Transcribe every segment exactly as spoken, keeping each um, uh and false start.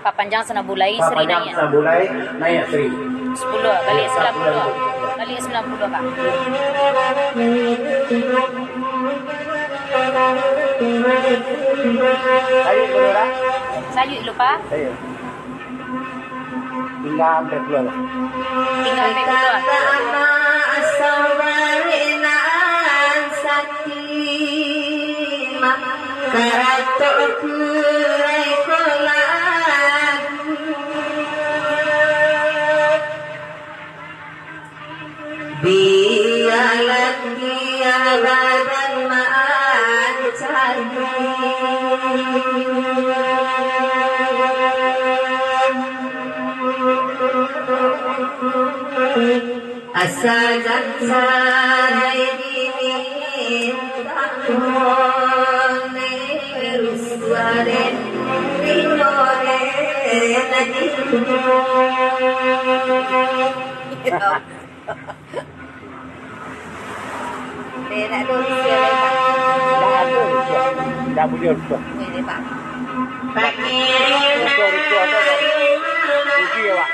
Papanjang sanabulai, Sri naiak. Sanabulai, naiak Sri. Sapuluah, baliak sambilan puluah. Baliak sambilan puluah, Kak. Sayuik dulu, Ra. Sayuik dulu, Pak. Sayuik. Tingga ampek puluah lah. Tingga ampek puluah. Karatok kurai kolah. Bialah dia badan maancari. Asa jan sarai dimintak, rusuah den, rinyo den, ati. Dek, nak duduk di sini, Pak. Ndak ado, Cik. Ndak buliah, Cik. Buliah, Pak. Rusuah-rusuah tu, Pak. Rugi awak.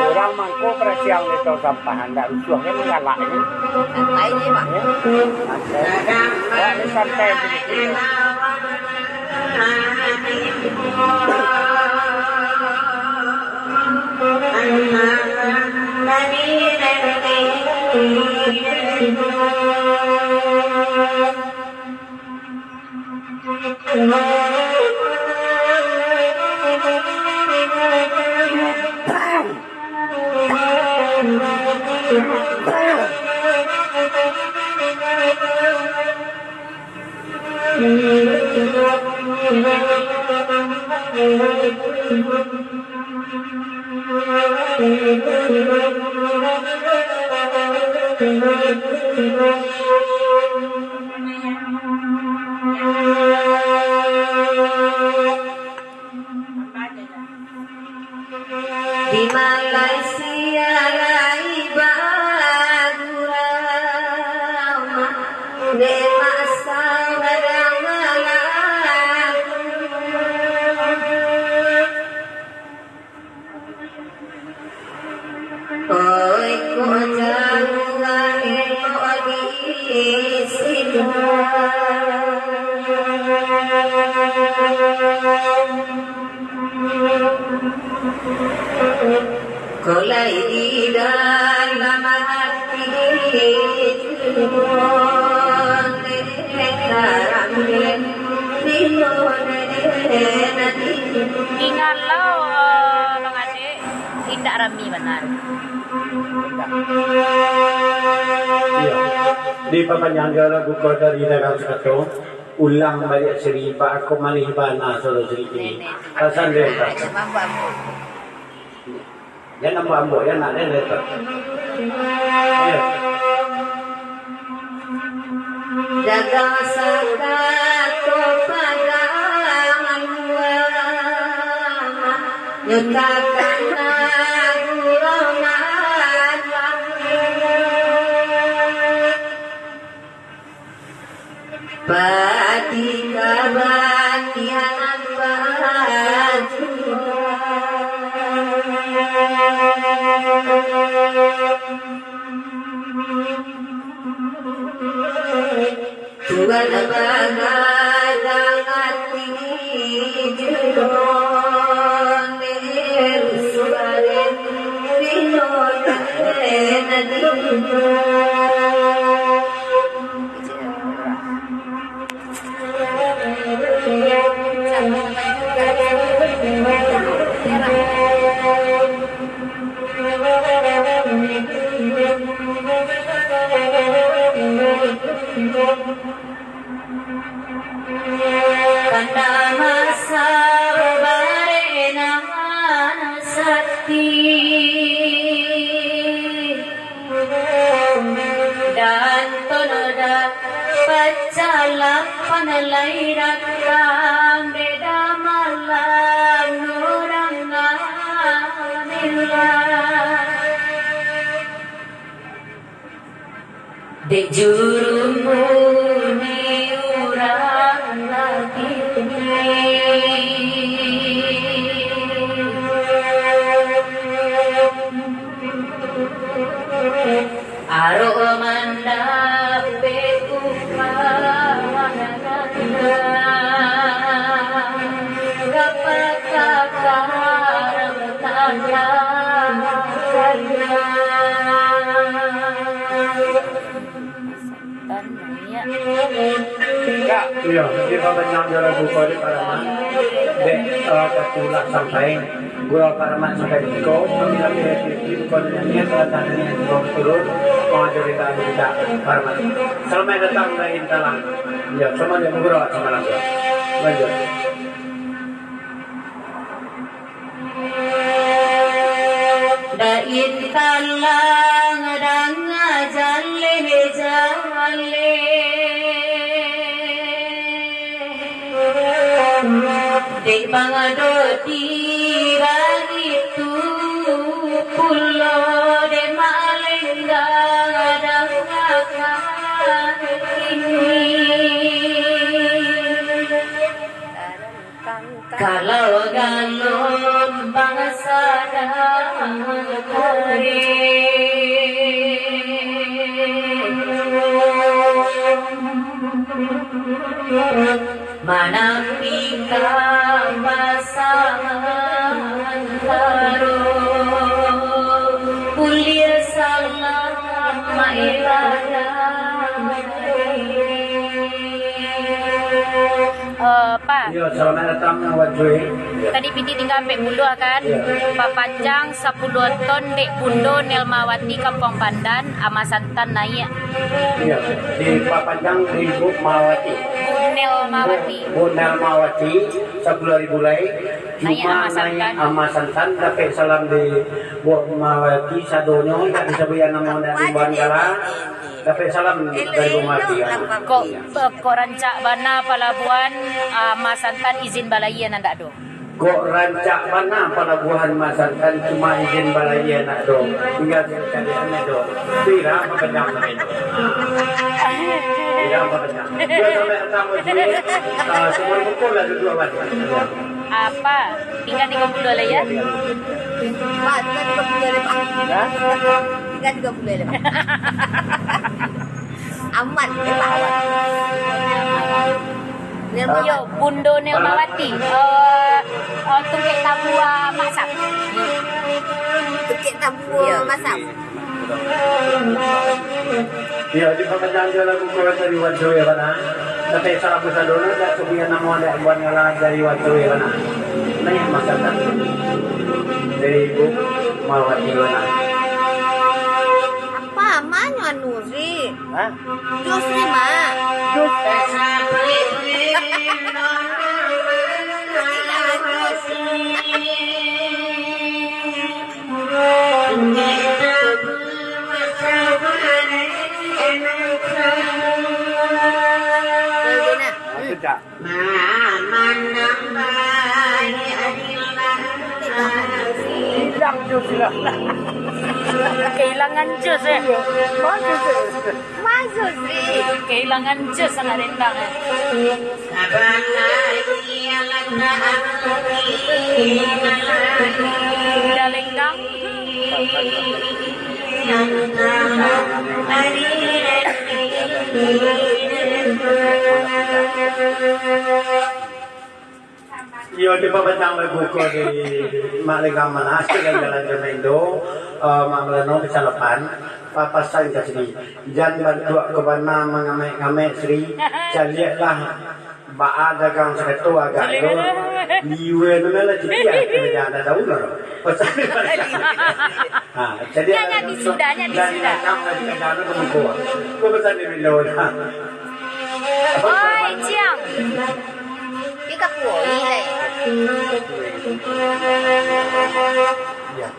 Urang mangko parasiang di tong sampah, ndak rusuah kan, galak kan? Santai je, Pak. Ya? Santai. Awak ni santai je di sini. Di Malaysia lai bagulang, dek masa badang lagu. Oi, kok jalua elok di sinan. Kolai di dalam hati, ingatlah, Bang Ade. Indak rami bana. Iyo. Dipapanjang jo lagu ko dari Danau Sakato, ulang baliak Sri, Pak, ako manih bana suaro Sri kini. Pasan den, Pak. Jan ambo-ambo, jan nak den, Pak. Iyo. Dagang sakato pagangan, nyutakan lagu roman. Pati kabanianan bajuang. Tuan bagadang ati juo, rusuah den rinyo den ati. Kandak masa barenang sati, dan tono da- Pacah lapan lai datang, beda malam urang ngamila. Dek juru muni urang lagi. Arok mandapek upah, kapakakaran tanah. Iyo, di pabanyang jo lagu ko dek Pak Rahmat. Dek, eh, katulah sampai. Gurau Pak Rahmat sampai di siko, pamila kreatif di bukan nyanyi, salah satunya di bawah turun, mangajari lagu kita, Pak Rahmat. Salamaik datang dari Intalang. Iyo, sama dia gurau, sama lagu. Lanjut. Dain talang danga jaleh-jaleh, dek bangado di baritu pulo, dek malenggang danga kini. Kalau galombang sadang tarik, manampi ka basangantaro, buliah salamaik ibadah. Eh, Pa. Iyo, salamaik datang, Wan Jui. Tadi pitih tingga ampek puluah, kan? Iyo. Papanjang sapuluah ton dek Bundo Nelmawati Kampuang Pandan, Ama Santan naiak. Iyo, dipapanjang di Bu Mawati. Bu Nelmawati. Bu, Bu Nelmawati, sapuluah ribu lai. Naiak Ama Santan. Ama Santan, dapek salam di Bu Mawati, sadonyo, indak disabuikan namo, indak diimbauan gala. Dapek salam dari Bu Mawati. Kok, kok rancak bana palabuahan, ah, Ama Santan izin balayia nan dak ado? Kok rancak bana palabuahan Ama Santan, cuma izin balayia ndak ado. Tingga sakali aneh do. Pira apa kenyang tadi? Pira apa kenyang? Dua sampai enam menit. Ah, semua pukul lah dua-dua. Apa? Tingga tigo puluah lah, ya? Pak, tingga tigo puluah lah, Pak. Hah? Tingga tigo puluah lah, Pak. Aman, ya, Pak, aman. Nelmawati. Yo, Bundo Nelmawati. Eh, eh, tungkek tabua masak. Tungkek tabua masak. Iyo, di pamacaan jo lagu ko dari Wan Jui, ya, bana. Tapi salah pun sadonyo, dak sabuikan namo, dak buat ngalah dari Wan Jui, ya, bana. Nah, yang masakan dari Ibu Mawati, ya, bana. Apa, amanyo anu, Ri? Hah? Jus ni, Mak. Jus. Jus, Mak. Jus, Mak. Hilang jus lah. Kehilangan jus, eh. Masuk jus. Masuk jus. Kehilangan jus anak rendang, eh. Dah lenggang. Iyo, di pabantang lagu ko di Mak Lenggang Manas, di jalan Jamendo, eh, Mak Melano Pecah Lapan, papasan ka sini. Jan bantuak ko bana mangamek-ngamek, Sri. Caliaklah baa dagang sarato agak lo. Liwe namo lah citiak, kena jan anda tahu lah. Pasal ha, jadi nyak, nyak di sida, nyak di sida. Oi, Ciang. Ika puai lai. Iya.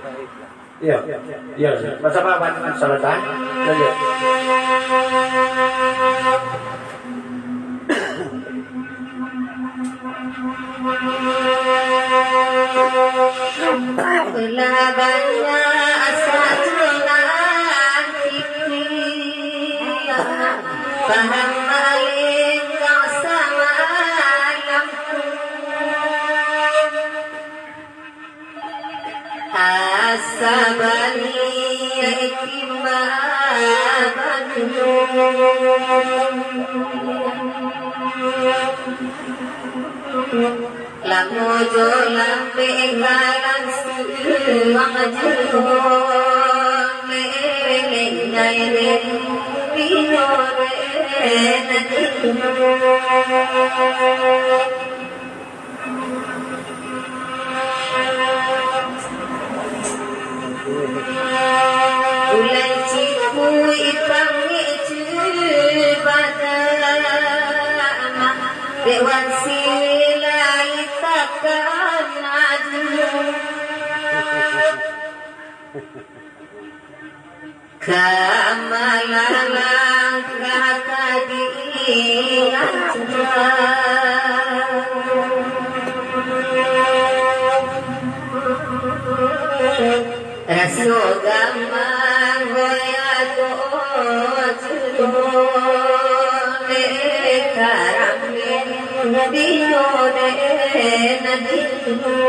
Iya. Iya. Masa apa, Wan? Salah, kan? Iya. Paham maling kau samalam tu. Asa baliak timba batu. Lamo jo lambek galang suang juo, leleng ngai den dinyo den. Bulan ciku ipang icu bata, dek wan silai takan aju. Ka malalangkah ka diaja. Raso gamang goyah doh juo, dek karambin dinyo den dinyo.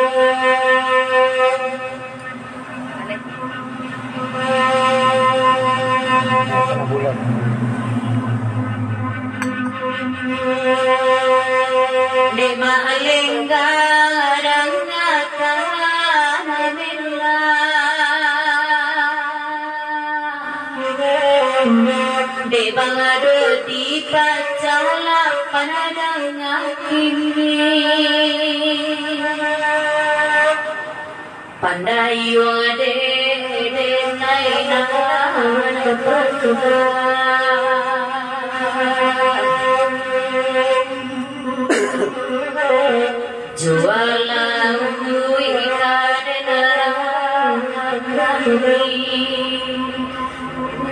Dek malenggang akan melah. Dek bangado dipacah lapan danga kini. Pandai yo dek, dek nai nan patua. Jualah untuik ka den kami.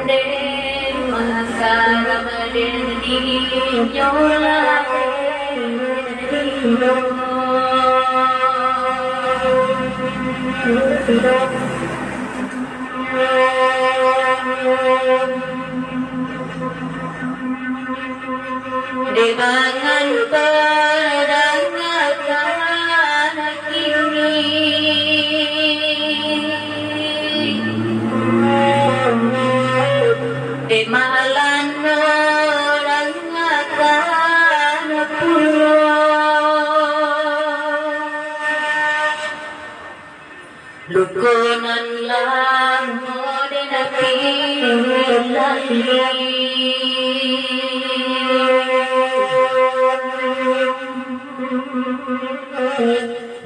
Den makaram den dinyo lah. Dek mangan padangakan kini. Dek malan urang akan pulo. Luko nan lamo den pilali.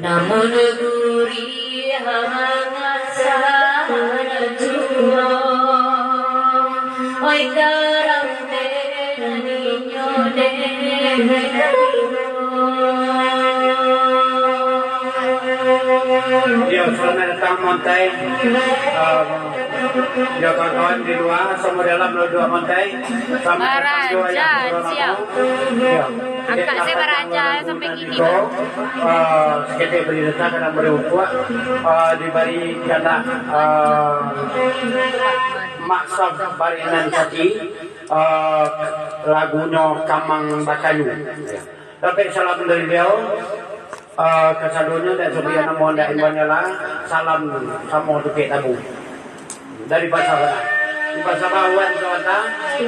Namun gurih mangasan juo. Oi, karang den ninyo den. Yo, salamaik datang, Montai. Ah, yo, kawan-kawan di lua, samo dalam dua Montai. Salamaik datang juo, yo. Baraja, siap. Yo. Angkak se baraja sampai kini. Ko, ah, saketek bari datang, kadang bari ukuak, ah, dibari kandak, ah, maksud bari nan kaki, ah, lagunyo Kamang Bakayu. Dapek salam dari beliau, ah, kasadonyo dan sabian namo ndak imbau nyo lah, salam samo tukek tabu. Dari Pasar Banan. Di Pasar Banan, Kawanta,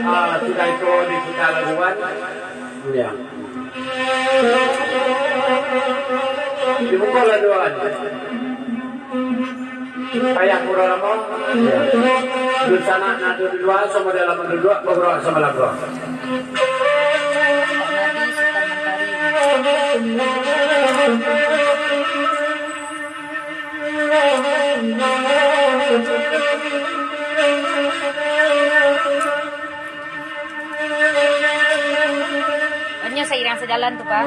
ah, sudah itu diputar lagu Wan. Ya. Dibuka lagu Wan. Payah pura lamo. Ya. Dunsanak nan ado di lua, samo dalam duduak, bagerak samo lagu. Hanya seiring sejalan tu, Pak.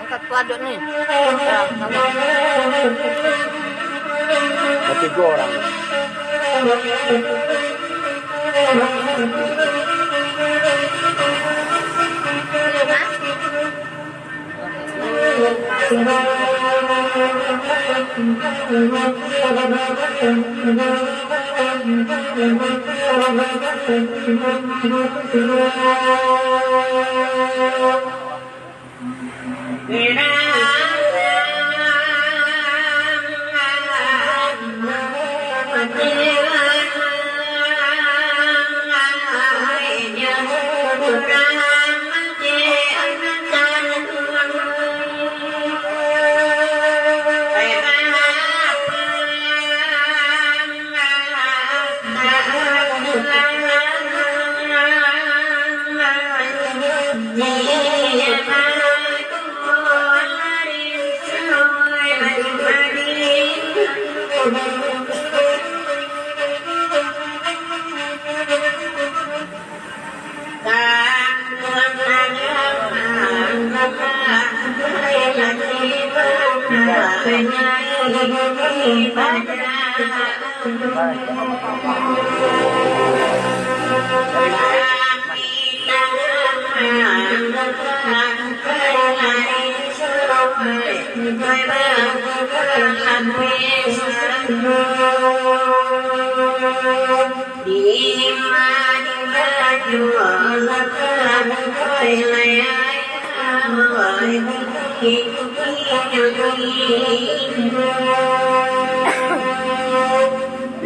Angkat tu aduk ni. Ada tiga orang.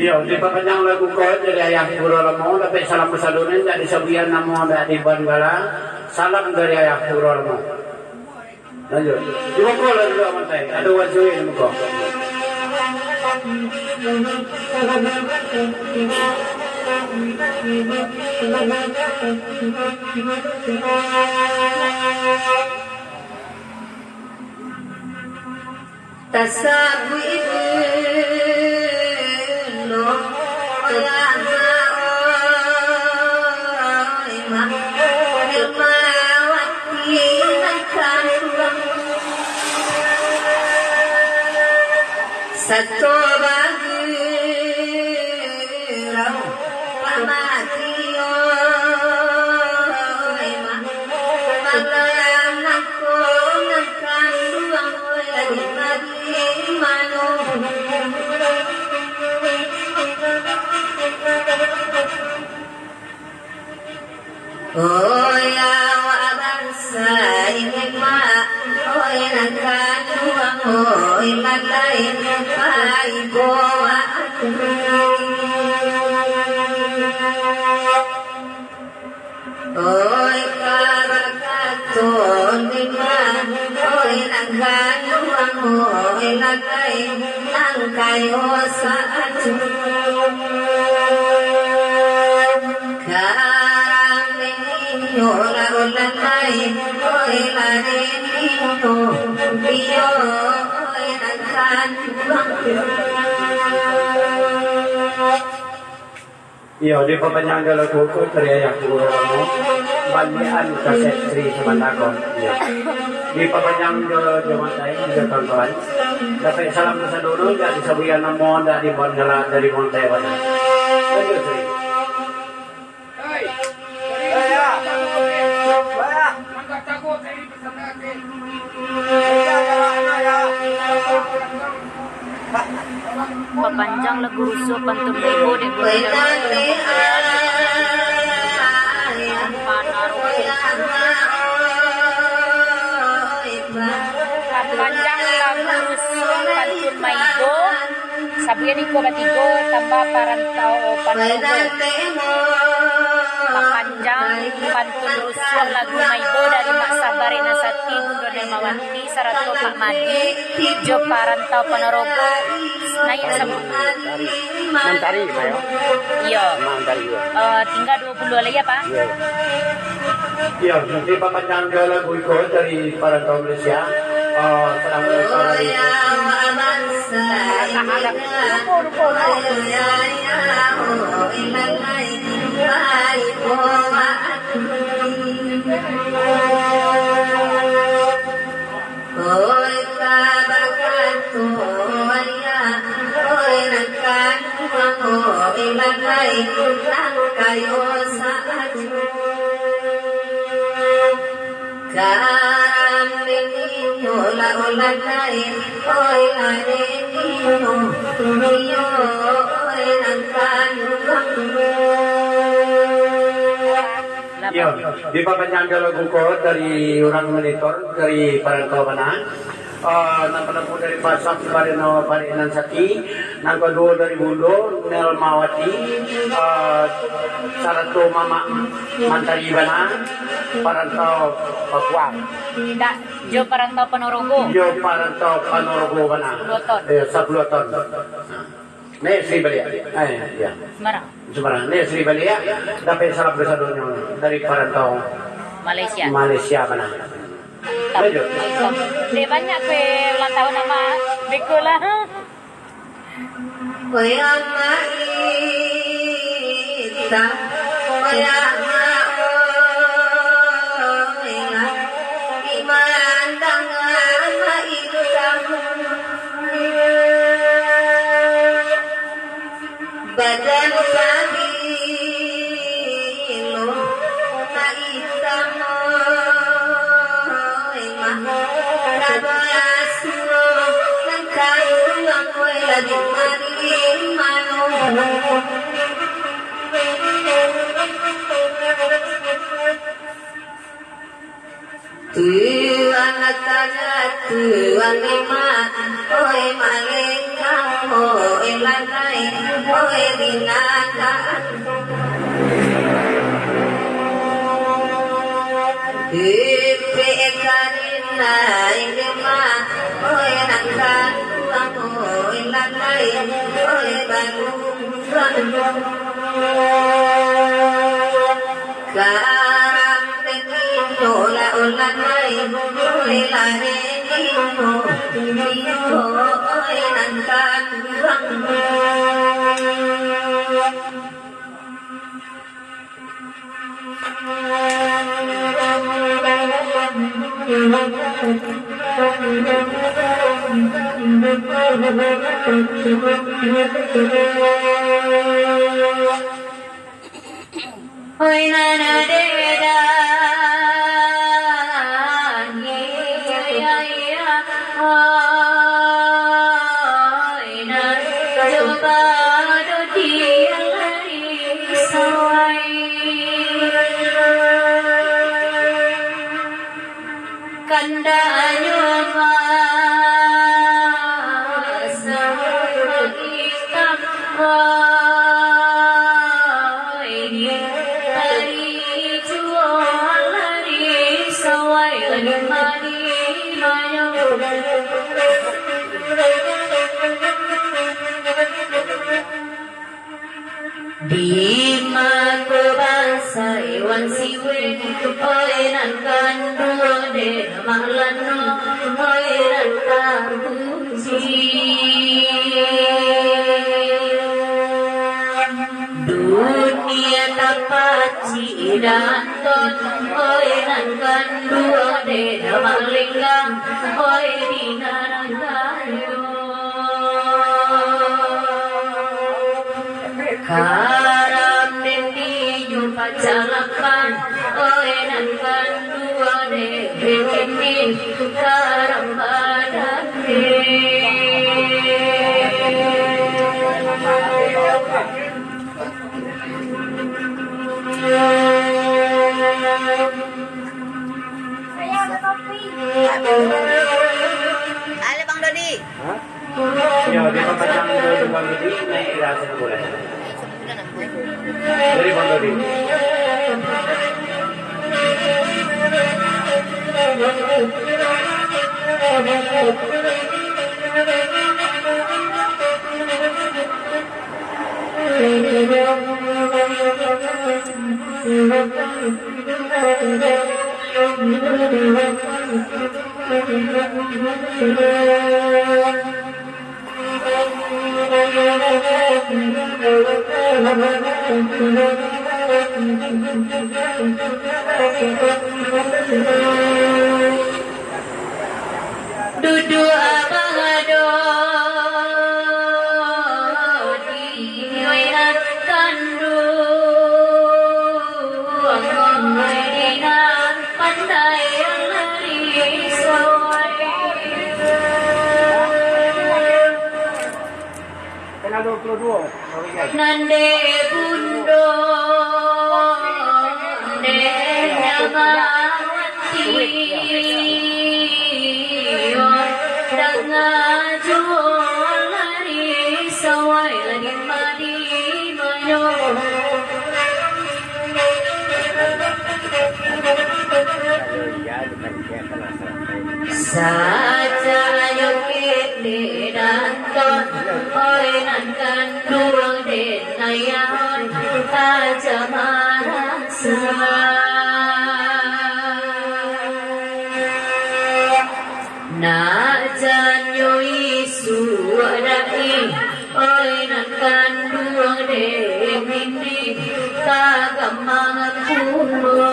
Iyo, dipapanjang lagu ko dari Ayah Puro Lamo, dapek salam basalunyo, indak disabuikan namo, indak dibuek gala. Salam dari Ayah Puro Lamo. Lanjut. Di muko lah dulu, Amantai. Ado wajo di muko. Tasabuik dulu lah, oi, mah, mawakili kanduang. Sato bagu Rau pamati, oi, ma-, malayang nako nan kanduang, oi, lagi mati mano. Oi, awak bansa ini, Mak, oi, nan kanduang, oi, matai, pai bawa. Oi, kabakato ni, Mak, oi, nan kanduang, oi, matai, nan kayo saatu. Karambek inyo lah ulanai, oi, lari inyo, iyo, oi, nan kanduang. Iyo, dipapanjang jo lagu ko, karya Ayah Puro Lamo, baliakan kasek Sri Samantako. Iyo. Dipapanjang jo, jo Amantai, jo kawan-kawan. Dapek salam basalunyo, indak disabuikan namo, indak dibuek gala dari Amantai bana. Lanjut, Sri. Bapanjang lagu rusuah pantun maibo dek bulan Ramadan. Bapanjang lagu rusuah pantun maibo. Sabuik iko batigo tambah parantau pandogo. Bapanjang pantun rusuah lagu maibo dari Mak Sabar Ina Sati, Bundo Darmawati, sarato Pak Madi, jo parantau Ponorogo, naiak sabuik. Mantari, Pak, yo? Iyo. Mantari, yo. Eh, tingga duo puluah lai, yo, Pak? Iyo, iyo. Iyo, nanti papanjang jo lagu iko dari parantau Malaysia. Eh, sadang mereka lagi. Rupo, rupo, rupo. Oi, kabakato ayah, oi, nan kanduang, oi, bagai nan kayo saaju. Karambek inyo lah ulanai, oi, lari inyo, iyo, oi, nan kanduang. Yo, dipapanjang dialog ko dari urang monitor, dari parantau bana. Ah, nan partamu dari Pasang Barino Parinan Sati, nan kaduo dari Bundo Nelmawati, ah, sarato Mamak Mantari bana, parantau Papua. Indak, jo parantau Ponorogo. Jo parantau Ponorogo bana. Sapuluah ton. Eh, sapuluah ton. Nek Sri baliak. Eh, ya. Sembarang. Sembarang. Nek Sri baliak, dapek salam kasadonyo dari parantau Malaysia. Malaysia bana. Lanjut. Dek banyak kue ulang tahun nama beko lah. Wayah maitang, wayah maolah, dimandang maitang. Badan padi lo na itam, oi mah, na basuo, nan kanduang, oi, lah di mari mano. Tuan raja, tuan emak, oi malenggang, oi lanai, oi binakan. Ipek karinai emak, oi nan kanduang, oi lanai, oi balunggang. Karambek inyo lah ulanai, oi lahek inyo, inyo oi nan kanduang. Oi nan ado di dalam, oi nan jo pado di sawai. Kandanyo basah itam, oi, di hari juo lari sawai lima-limanyo. Dima ko basai wan siwek, oi nan kanduo dek Mak Lano, oi nan tapuji. Dunia tapacik danton, oi nan kanduo dek Mak Lenggang, oi di nan kayo. Karam dek inyo pacalakan, oi nan kanduo dek bini karam badan dek. Halo, Bang Dodi. Hah? Yo, di papanjang dulu, Bang Dodi, naik di atas boleh. Dari Bang Dodi. Duduak abang ado di nan kanduang, di nan pandai lari sawai. Tanggal dua puluh dua. Nan dek bundo, dek Nyamawati, danga juo lari sawai lagi madi manyo. Sajayo kini danton, oi nan kanduang den ayah, aja marasa. Nak janyo isuak dai, oi nan kanduang den ini, ka gamang pulo.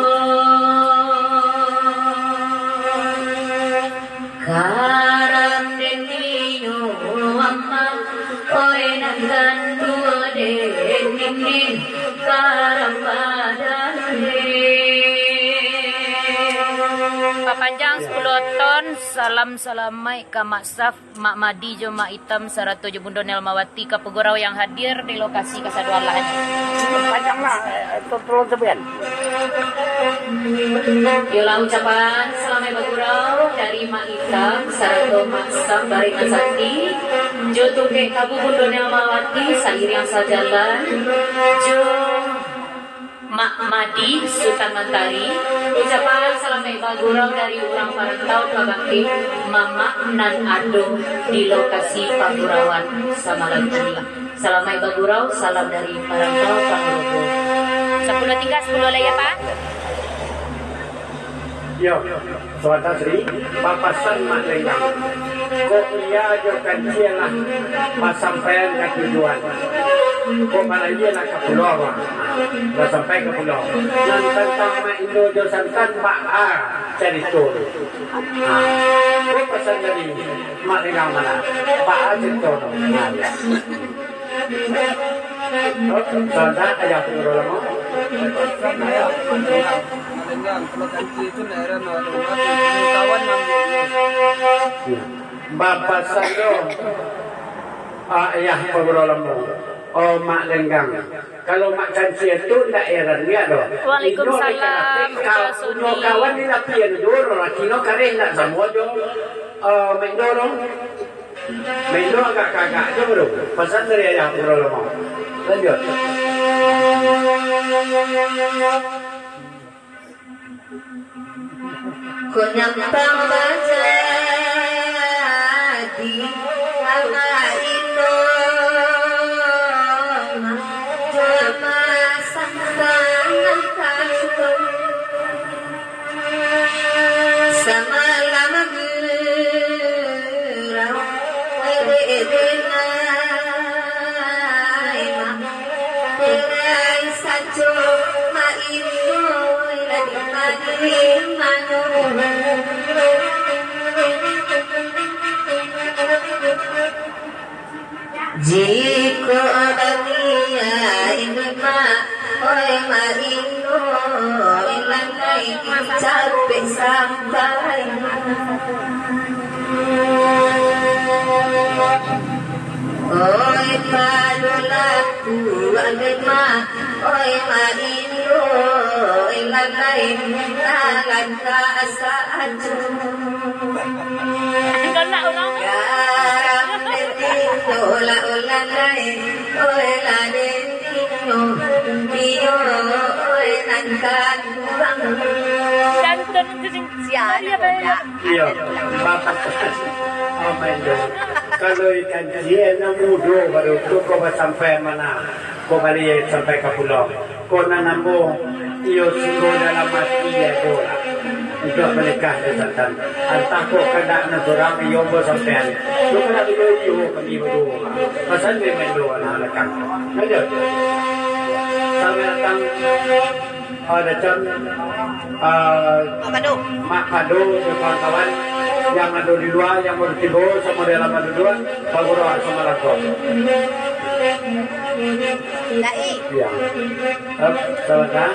Karam den inyo amak, oi nan kanduang den ini, karam badan den. Papanjang sapuluah ton, salam salamaik ka Mak Saf, Mak Madi jo Mak Itam, sarato jo Bundo Nelmawati, ka pagurau yang hadir di lokasi kasadoalahnyo. Panjanglah, eh, to-, tolong sabuikan. Iyolah ucapan salamaik bagurau dari Mak Itam, sarato Mak Sam Baringan Sakti, jo Tungkek Tabu Bundo Nelmawati, sairiang sajalan, jo Mak Madi Sutan Mantari, ucapan salamaik bagurau dari urang parantau kabake mamak nan ado di lokasi pagurauan samalam kini. Salamaik bagurau, salam dari parantau Pangorogo. Sapuluah tingga, sapuluah lai, ya, Pak? Yo. Sabanta, Sri, bapasan Mak Lenggang. Kok iyo jo kancil lah basampaian ka tujuan. Kok balayia lah ka pulau, lah sampai ka pulau. Nan tantang Mak Indo jo Santan, baa carito tu? Ha. Kok pasan tadi Mak Lenggang mano? Baa carito tu? Ha, yo. Sabanta, ayah tu urang lamo. Bapasan tu, ah, ayah pangurau lamo. Oh, Mak Lenggang. Kalau Mak Kancia tu ndak heran nian doh. Waalaikumsalam, Inyo Uda Suni. Kawan di lapian tu, laki no kareh ndak samo jo, ah, Mak Indo doh. Maido agak kagak jo, bro. Pasan dari ayah, bro, lamo. Lanjut. Ko nyampang bajadi, amak ino, jo amak santang nan kandung. Samalam gurau, ede-ede nai mah, perai sajo maingo, lagi mani mano. Jikok bagian mak, oi mak ino, oi lanai capek sampai. Oi pado laku mak, oi mak ino, oi lanai nalangkah sajo. Galak urang tu. Garam dending, olah-olah lain, olah dending, oh, iyo, oi, nan kaduang. Ganteng tu, Cing. Sia, iya, ado, iya. Iyo, bapak. Amin, doh. Kalau ikan dia nan mudo baru tu, kau basampai mano? Kok baliak sampai ka pulau. Kok nan ambo, iyo sungguah dalam ati ado lah. Untuak manikah jo Santan. Antah kok kandak nan surang iyo ambo sampaian. Kok kandak iyo, iyo kami baduo. Pasan dek maindo anak lakang. Lanjut. Selamat datang. Ah, Dacon, ah, Mak Pado. Mak Pado jo kawan-kawan yang ado di lua, yang baru tibo, samo dalam ado duo, bagurau samo langkok. Dai. Iya. Up, salah, kan?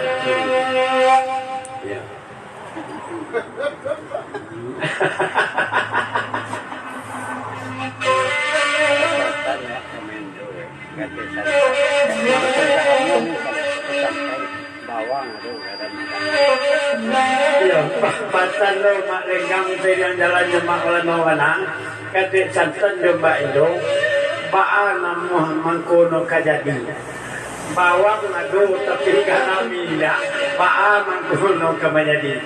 Iya. Iyo, pa-, patan lo Mak Lenggang, piriang jalannyo Mak Walano Wanang, katik santan jo Mbak Indo, baa namuah mangko no ka jadi. Bawang ado, tapi garam indak, baa mangko no ka manjadi.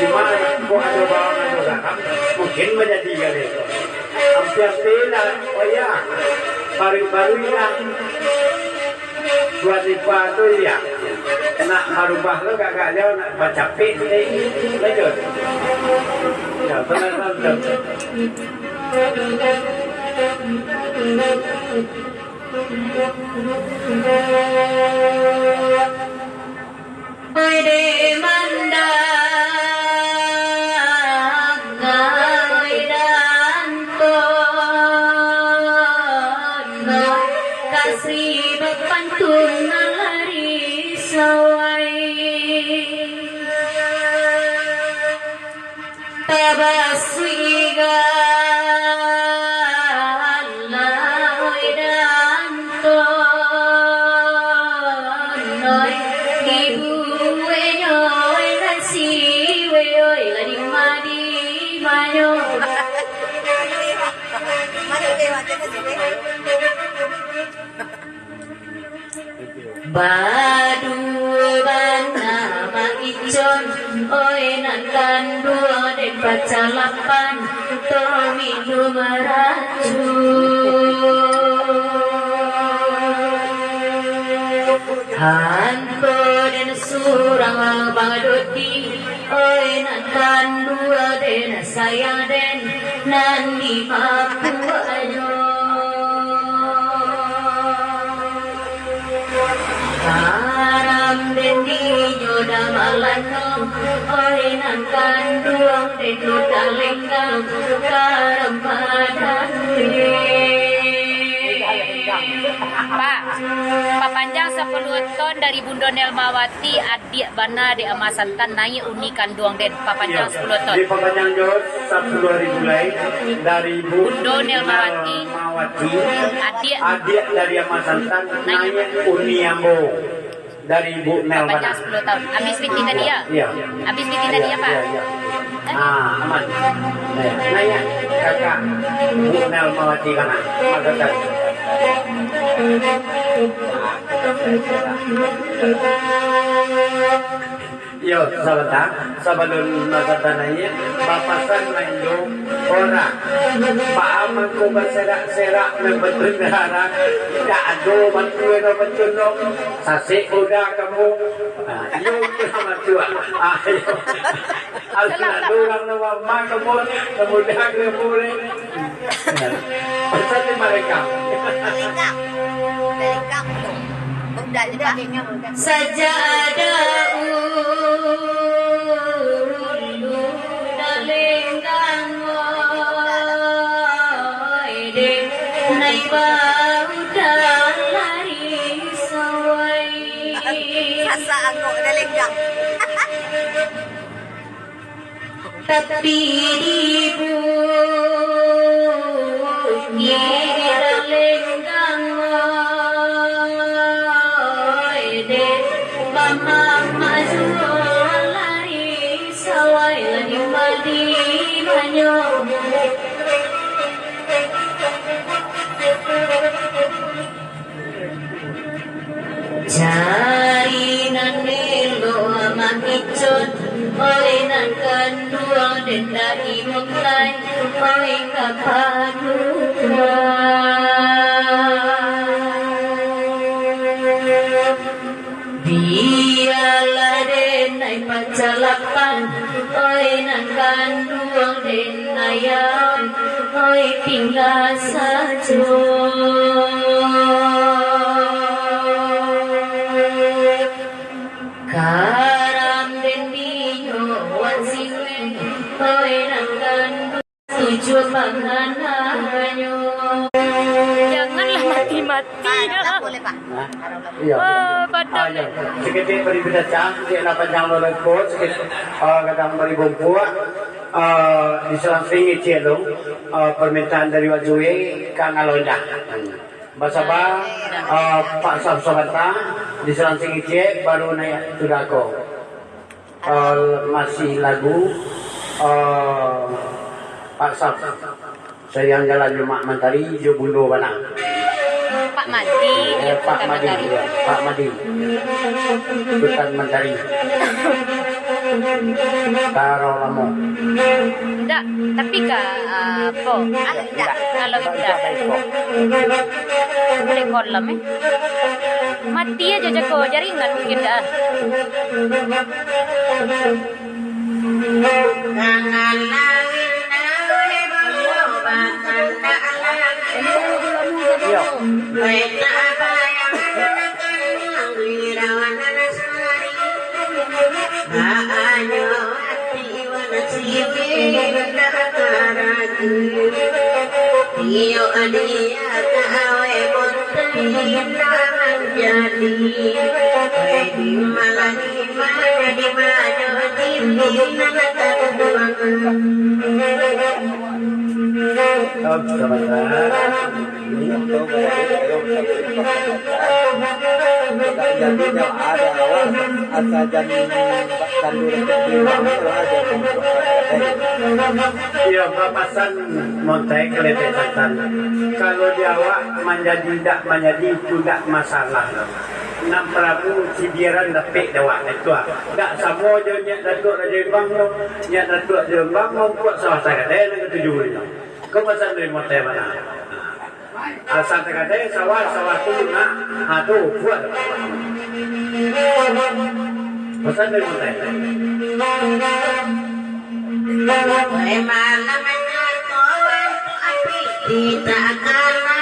Cuma, kok ado bawang, ado garam, mungkin manjadi kali tu. Ampia-ampia lah, oh ya, baru-baru indak. Dua tipa tu, iya. Nak marubah tu agak-agak jauh, nak bacapik tu, eh, lanjut. Ya, tenang, tenang, tenang. Oi dek mandanga, oi danto, kasih bapantun nalari sawai. Tabasuik galak danto, noi, ibu-e nyoi, nasi we oi, lah di ma-, di manyo. Baduo bana Mak Icon, oi nan kanduang den pacalapan, tominum racun. Hanto den surang Bang Dodi, oi nan kanduang den sayang den, nan di mapuaknyo. Karam den dinyo damalano, oi nan kanduang den dalenggang, karam padan den. Pak, papanjang sapuluah ton dari Bundo Nelmawati, adiak bana dek Ama Santan, naiak uni kanduang den, papanjang sapuluah ton. Dipapanjang jo sapuluah ribu lai dari Ibu Bundo Nelmawati. Mawati, adiak. Adiak dari Ama Santan, naiak uni ambo dari Ibu Nelmawati. Papanjang sapuluah tahun. Habis piti tadi ya? Iya. Habis piti tadi ya, Pak? Iya, iya. Eh? Ah, aman. Eh, naiak kakak Ibu Nelmawati kana. Makassar. Yo, sabanta, sabalun Mak Santan naiak, bapasan maindu urang. Baa mangko baserak-serak nan batundaran, indak ado bantuan nan bacundok, sasek budak kamu. Ah, iyo, itu lah bantuan. Ah, iyo. Alun ado urang nan mama kamu, nan muda kamu ni. Pesan di mereka. Lengkap. Lengkap tu. Udah je, Pak. Sajak ada ulu dalenggang, oi, deh, nai baudah lari sawai. Sasak angok dalenggang. Tapi di bukik Dalenggang, oi, deh, bamama juo lari sawai, lah di ma-, di manyo. Cari nan elok mangicot, oi, nan kanduang den dari Mungkai, oi, ka Paduan. Bialah den nai pacalapan, oi, nan kanduang den ayah, oi, tingga sajo. Karam den dinyo wan siwek, oi, nan kanduang tujuah pangananyo. Janganlah mati-mati. Ah, tak boleh, Pak. Nah, iya. Oh, badan. Ah, iya. Saketek bari pidacah, cek lah panjang lo lengkot, saketek, ah, kadang bari bungkuak, ah, disalang singit cek lo, ah, permintaan dari Wak Zui, ka Ngalonjak. Hmm. Basaba, eh, Pak Saf sabanta, disalang sangicek, baru naiak tu dako. Eh, masih lagu, eh, Pak Saf. Sayang jalan jo Mak Mantari, jo Bundo bana. Pak Madi, eh, Pak Madi, Mantari. Ya, Pak Madi. Sutan Mantari. Taro lamo. Ndak, tapi ka, ah, po. Ah, ndak. Kalau ndak. Boleh kolam, eh. Mati aja jako jaringan mungkin dah. Iyo, adia kawai montai indak manjadi. Wai, di ma lah, di ma, di ma nyo, di ma lah tabuang. Stop, sebentar. Ini untuk ayo, ayo, ayo, ayo. Jadinyo ada awak asa jadi. Iyo, bapasan montai keletek santan. Kalau di awak manjadi indak manjadi, itu indak masalah. Nan paralu sibiaran dapek dek awak, itu ah. Indak samo jo Nyiak Datuak Rajo Imbang tu, Nyiak Datuak Rajo Imbang mambuek sawah sagadai nan katuju inyo. Ko pasan dari montai bana. Asa tagadai sawah, sawah tu lunak. Ha, tu, buat. Pasan dari montai. Wai, malam nyo ko api di takana.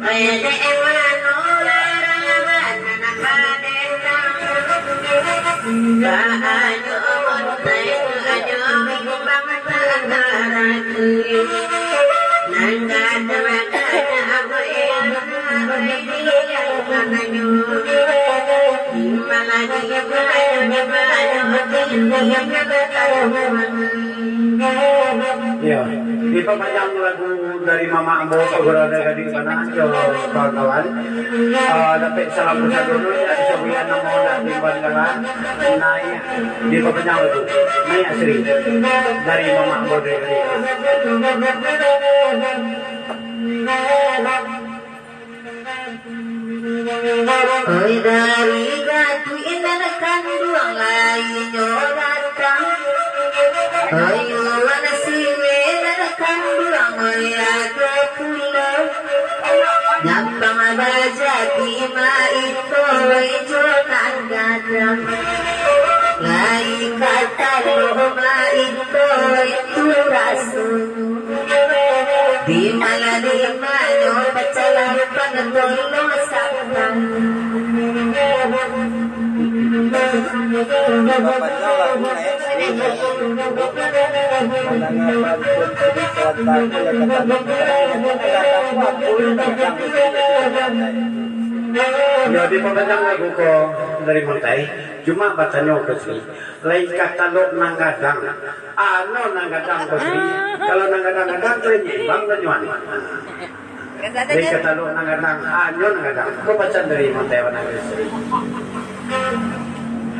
Wai, dek mano lara bana. Iyo, dipapanjang lagu dari mamak ambo, Pak Guru, ada gadih bana jo kawan-kawan. Ah, dapek salam bersatu dulu, ya, bisa buliah namo nak dibuat kalah. Naiak, dipapanjang lagu. Naiak Sri. Dari mamak ambo dari gadih. Oi, dari gadih nan kanduang lai nyo datang. Oi, wan siwe nan kanduang, oi, ado pulo. Nyampang bajadi maiko jo nan gadang. Lai ka talok maiko tu rasonyo. Di ma lah, di ma nyo pacah lapang tolong satang. Bapanjang lagu Naiak Sri. Mandanga pantun Sri Selatan, ya, kata, yo, dipapanjang lagu ko dari montai. Cuma batanyo ka Sri, lai ka talok nan gadang. Ano nan gadang ko Sri. Kalau nan gadang-gadang tu, Nyiak Imbang tu nyo. Dari katalok nan gadang, anyo nan gadang. Ko pasan dari Montai Wanara Sri.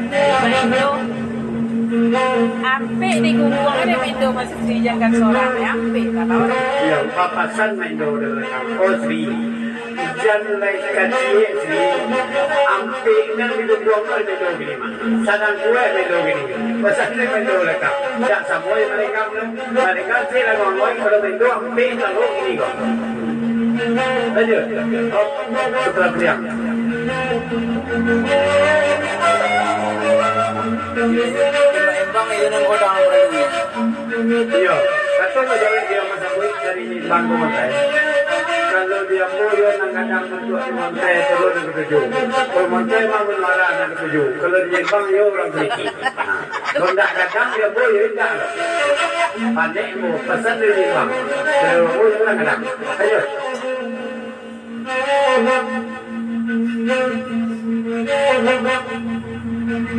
Indo, ampek di gungguang ni, Indo masih Sri Jangkan Sorang ni, ampek lah kawan. Iyo, papasan main do dari gadang. Oh, Sri. Jan lai kacik, Sri. Ampek nan di gungguang tu Indo gini mah. Sadang kuaik main do gini. Pasan tu main do lakak. Dak samo yo mereka. Balikan si lawan-lawan kalau itu ampek taruh ini kok. Lanjut. Op, setelah beliau. Embang-embang iyo nan kodang perlu. Iyo, kata kau jawab dia masa kuih dari Bang Komandan. Kalau dia ambo yo nan gadang bantuak di Montai turun nan ketujuh. Kalau Montai mah menara nan ketujuh. Kalau di Jepang yo urang sedikit. Kalau ndak gadang, yo, boh, yo, indak. Pandai, boh, pasan dari Jepang. Kalau boh, yo, ndak gadang. Ayo.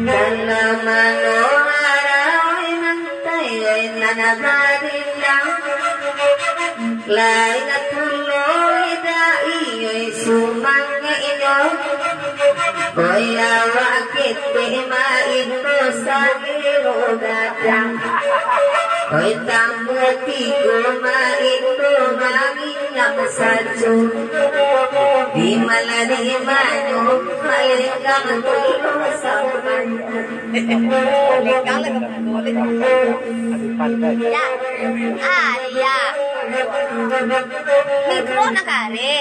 Kana mano arawai mantai, nan badindang. Lain pulo Tumang inyo, oya wakete main dosa biro gadang. Oi, tambua tigo main do manginyam sajo. Di malah di manyo, malenggang tolong sampai. Lekang lah kamu boleh. Ya. Ah, ya. Mikro nak kare.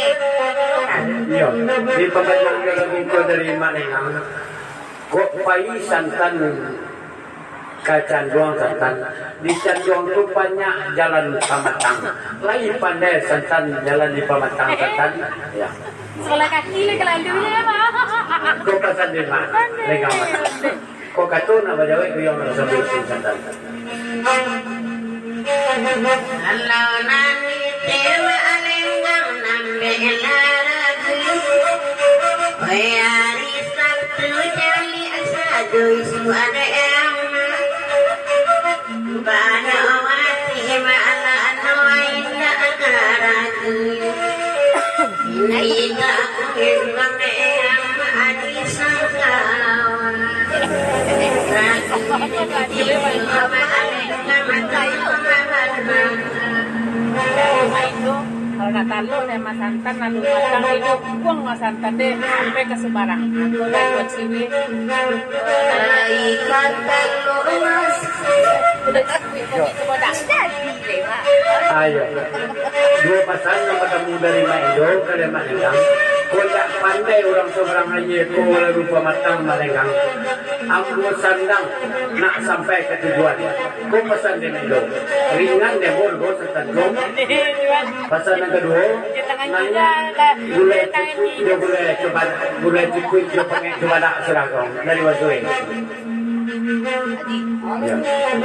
Iyo, di pambacoan lagu ko dari Mak Lengang. Kok pai santan ka canduang santan. Di canduang tu banyak jalan pamatang. Lai pandai santan jalan di pamatang santan. Ya. Sekolah kaki lah kelalu je, Mak. Kok pasan deh, Mak. Lengang, Mak. Kok kato nak bajawek, baliau nak sampai isi santan. Kalau nani tewa alenggang nambek laragu, oi, ari Sabtu caliak sajo isu ade ama. Banyak wati malah no indak karagu. Indak kumbang dek ama di sangkawa. Ragu di ama alenggang mata. Kalau nak talun, eh, masantan lalu matang, inyo buang masantan deh sampai ka subarang. Buat siwih. Ikan talun. Ayo. Duo pasan nan batamu dari Mak Indo ka Mak Lenggang. Kok ndak pandai urang subarang aia ko lalu pamatang Mak Lenggang. Ambo sandang nak sampai ka tujuan. Ko pasan dari Mak Indo. Ringan deh, bol, bol, santan, bol. Pasan nan kaduo, nan gulai cukuik jo gulai cubadak, gulai cukuik jo pangek cubadak surang ko dari Wasue. Ya,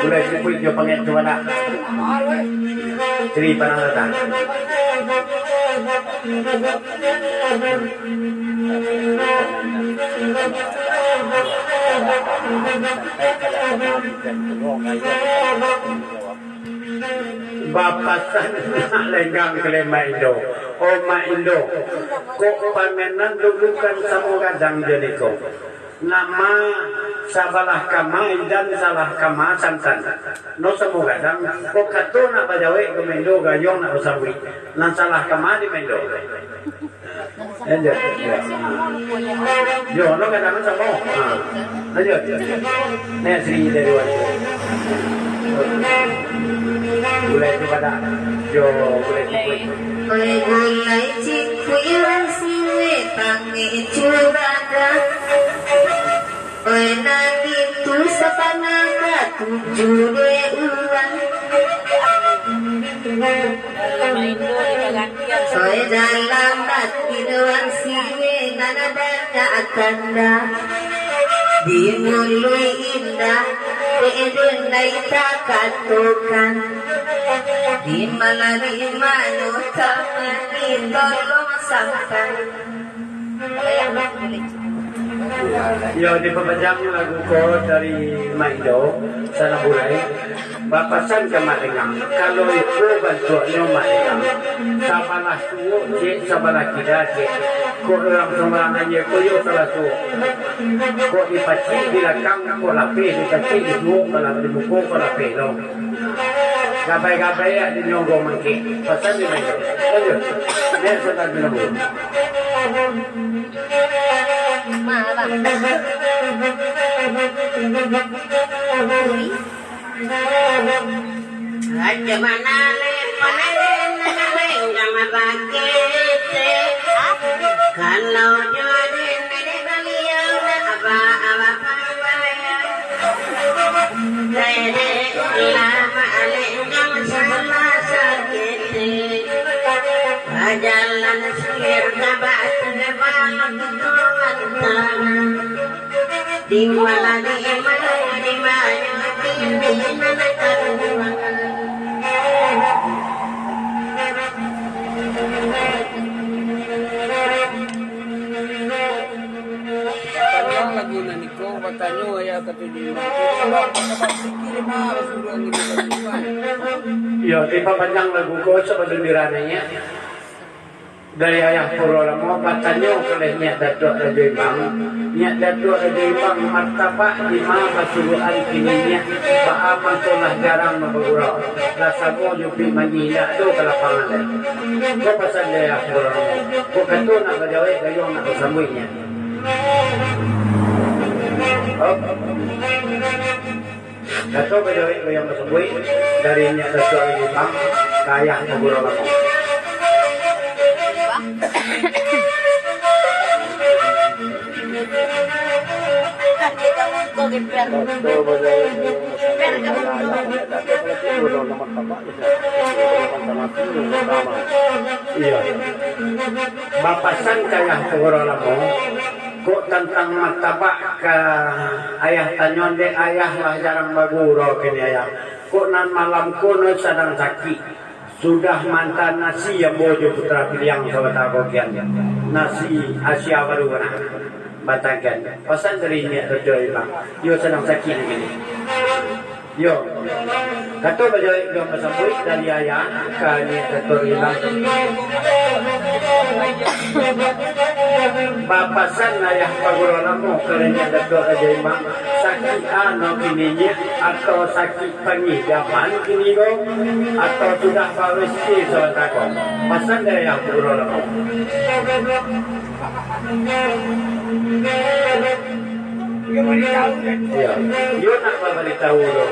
gulai cukuik jo pangek cubadak. Tri Padang Datang. Bapasan Mak Lenggang ka Mak Indo. Oh, Mak Indo, kok pamenan dudukan samo gadang jo niko. Nama sabalah kama idan, salah kama santan. No samo gadang, kok kato nak bajawek ka Mak Indo, gayuang nak basabuik. Nan salah kama di Mak Indo. Lanjut. Yo, no katakan samo. Ha. Lanjut. Nek Sri dari Wajo. Gulai cubadak. Yo, gulai cubadak. Oi, gulai cubadak urang Siwe, pangek cubadak. Oi, nan itu sapana katuju dek urang. Oi, dalam batin urang Siwe nan banyak tanda. Di muluik indah, dek den lai takatokan. Di malah di mano ka mani tolong sampai. Yo, dipapanjang lagu ko dari Mak Indo, Sanak Bulai, bapasan ka Mak Lenggang, kalau iko bantuaknyo Mak Lenggang, sabalah suok ciek, sabalah kida ciek, kok urang sumbarang aia ko yo salah suok, kok dipacik di balakang, kok lapeh, dipacik di suok, kalau di muko, kok lapeh lo. Gabai-gabai ado nyo go mangkek. Pasan di Mak Indo. Lanjut. Nek santan dulu. Ma, abang. Raja mana le, mana le, mana le, enggak mabakete. Kalau jodoh ini beliau nak apa-apa pambayar. Dede ulama alenggang salah sakiti. Bajalan singir ka batu debang tuan tanah. Di mana, di mana, di mana, di mana, di mana. Tolong lagu nan iko batanyo, ya, kata dia. Tolong, kita berpikir, Mas, sudah gitu, Mas. Yo, tiba panjang lagu ko sebelum diranainya. Dari Ayah Puro Lamo batanyo ka Nyiak Datuak Rajo Imbang, Nyiak Datuak Rajo Imbang, martabak di ma basuruakan kini Nyiak, baa mangko lah jarang babagurau, lah samo jo pik manyih indak ado ka lapangan lai. Ko pasan dari Ayah Puro Lamo, ko kato nak bajawek gayuang nak basambuik Nyiak. Op. Kato bajawek gayuang basambuik dari Nyiak Datuak Rajo Imbang ka Ayah Puro Lamo. Iyo. Bapasan ka Ayah Puro Lamo, kok tantang martabak ka Ayah tanyo, dek Ayah lah jarang bagurau kini Ayah. Kok nan malam ko no sadang sakik. Sudah maanta nasi ambo jo Putra Piliang sabanta ko kian. Nasi asia baru bana. Batangkan. Pasan dari Nyiak Datuak Imbang. Iyo sadang sakik kini. Iyo. Kato bajawek gayuang basambuik dari Ayah ka Nyiak Datuak Imbang. Bapasan Ayah Puro Lamo ka Nyiak Datuak Rajo Imbang, sakik a no kini Nyiak, atau sakik pangidaman kini ko, atau sudah ba-U S G sabanta ko? Pasan dari Ayah Puro Lamo. Iyo, iyo nak babaritahu tu,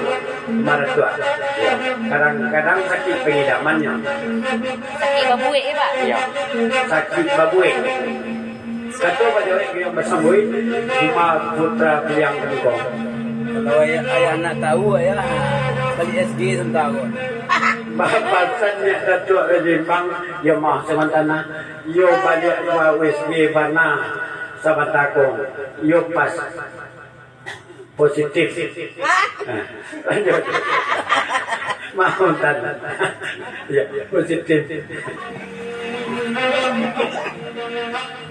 maratuak. Iyo. Kadang-kadang sakik pangidamannyo. Sakik babuek, yo, Pak? Iyo. Sakik babuek. Kato bajawek gayuang basambuik, Umar Putra Piliang Kangkong. Kalau ayah, ayah nak tahu, ayah balik S G sabanta ko. Bapasan Nyiak Datuak Rajo Imbang, yo mah, sabanta nah. Yo baliak ba-U S G bana sabanta ko. Yo pas. Positif. Hah? Ah, lanjut. Maaf, Tan. Ya, positif.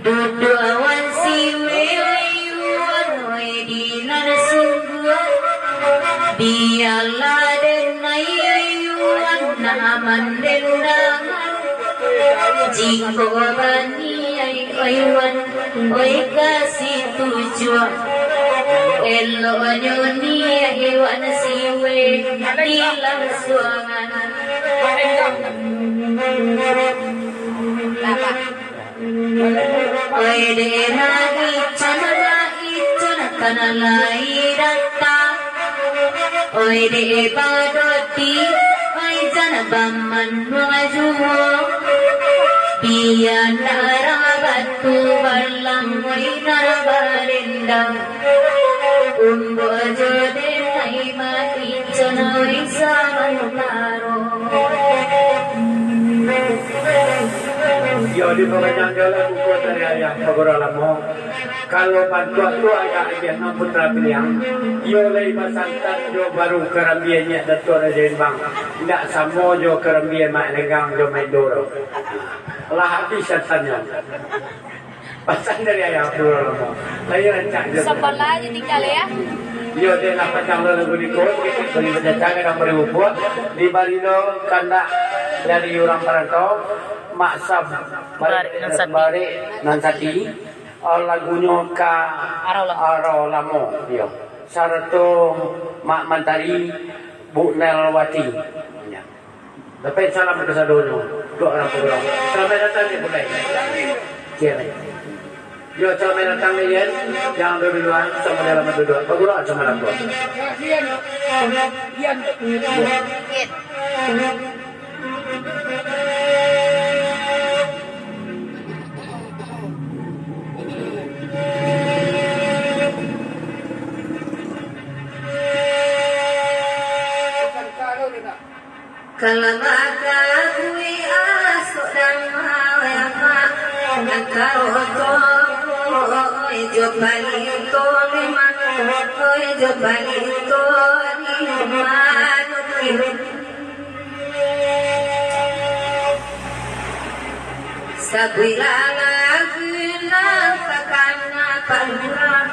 Duduak wan si Wiliwan, wai di nan sungguah. Bialah den ai Wiliwan, nak aman den dangan. Jikok bani ai Wiliwan, oi kasih tujuah. Eloknyo ni Wiliwan si Wai dilangsuangan. Oi dek, lah icon, lah icon, kana lai datang. Oi dek badoti, oi jan bamanuang juo. Bia ndak rang batu balang, oi nan barendang. Umbo jo den ai mati, icon oi samantaro. Yo, dipabanyaknyo lah buku dari Ayah Pagurau Lamo. Kalau bantuak tu agak agiah no Putra Piliang, iyo lai basantan jo baru karambia Nyiak Datuak Rajo Imbang. Indak samo jo karambia Mak Lenggang jo Mak Indo tu. Lah abih santannyo. Pasan dari Ayah Pagurau Lamo. Lai rancak jo. Sabalah aja tinggal ya. Iyo, dek lah panjang lo lagu niko, bagi bacacang kadang bari bubuak, dibari lo kandak dari urang parantau, Mak Sab, Barik nan Sati. Barik nan Sati. Oh, lagunyo ka Arau Lamo. Arau Lamo, iyo. Sarato Mak Mantari, Bu Nelwati. Yo. Dapek salam kasadonyo, dek urang Pagurau. Salamaik datang di Bulai. Ciek lai. Yo, salamaik datang di Yen. Jan dulu duluan, samo dalam duduak. Pagurau samo dalam. Kalau bakabui asok dama wayama, nakaro ko, oi jo paling ko memang, oi jo paling ko di rumah. Sabuiklah lagu nan takana paluah,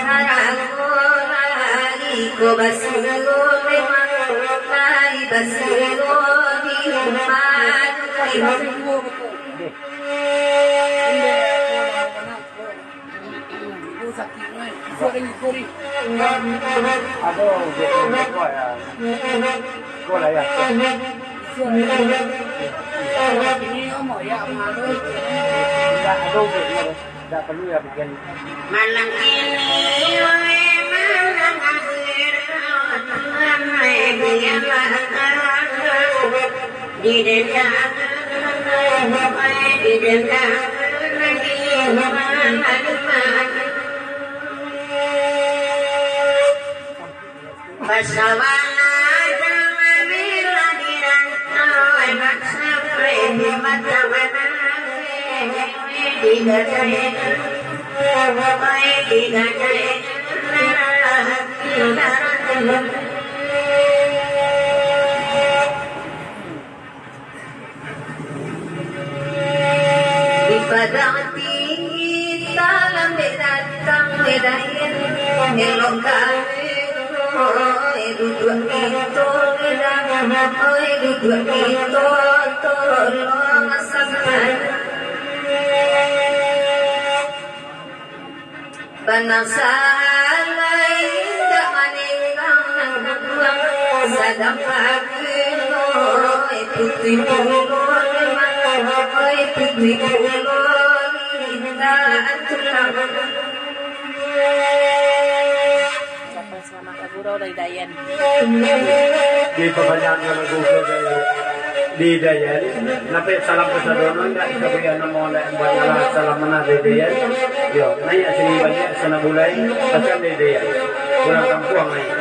harago lai ko basuo memang, lai basuo di rumah. Ado, ado, ado, ya. Ado lah, ya. Indak, ado, ado. Indak paralu, ya, bikin. Malam ini, wahai malam akhir, Tuhan, wahai biarlah di dalam, di dalam, di dalam. Pasawana jalan bila di rantau, emak sampai di mata mana, di gadai, di gadai. Di Padang Tinggi, talambek datang Dayan, elok kami, oi, duduak kito, oi, duduak kito, tolong sampai. Bana salah indak maninggang nan babuang, sadang pagi no, eh, putuih pulo limang, eh, putuih pulo lintang tulang. Ucapan selamat gurau dari Dayan. Di papanjang lagu ko dari di Dayan, napek salam kasadono, indak kita bari namo, indak banyak lah salam mana dari Dayan. Yo, naiak sini banyak sana bulai, macam dari Dayan. Urang kampuang naiak.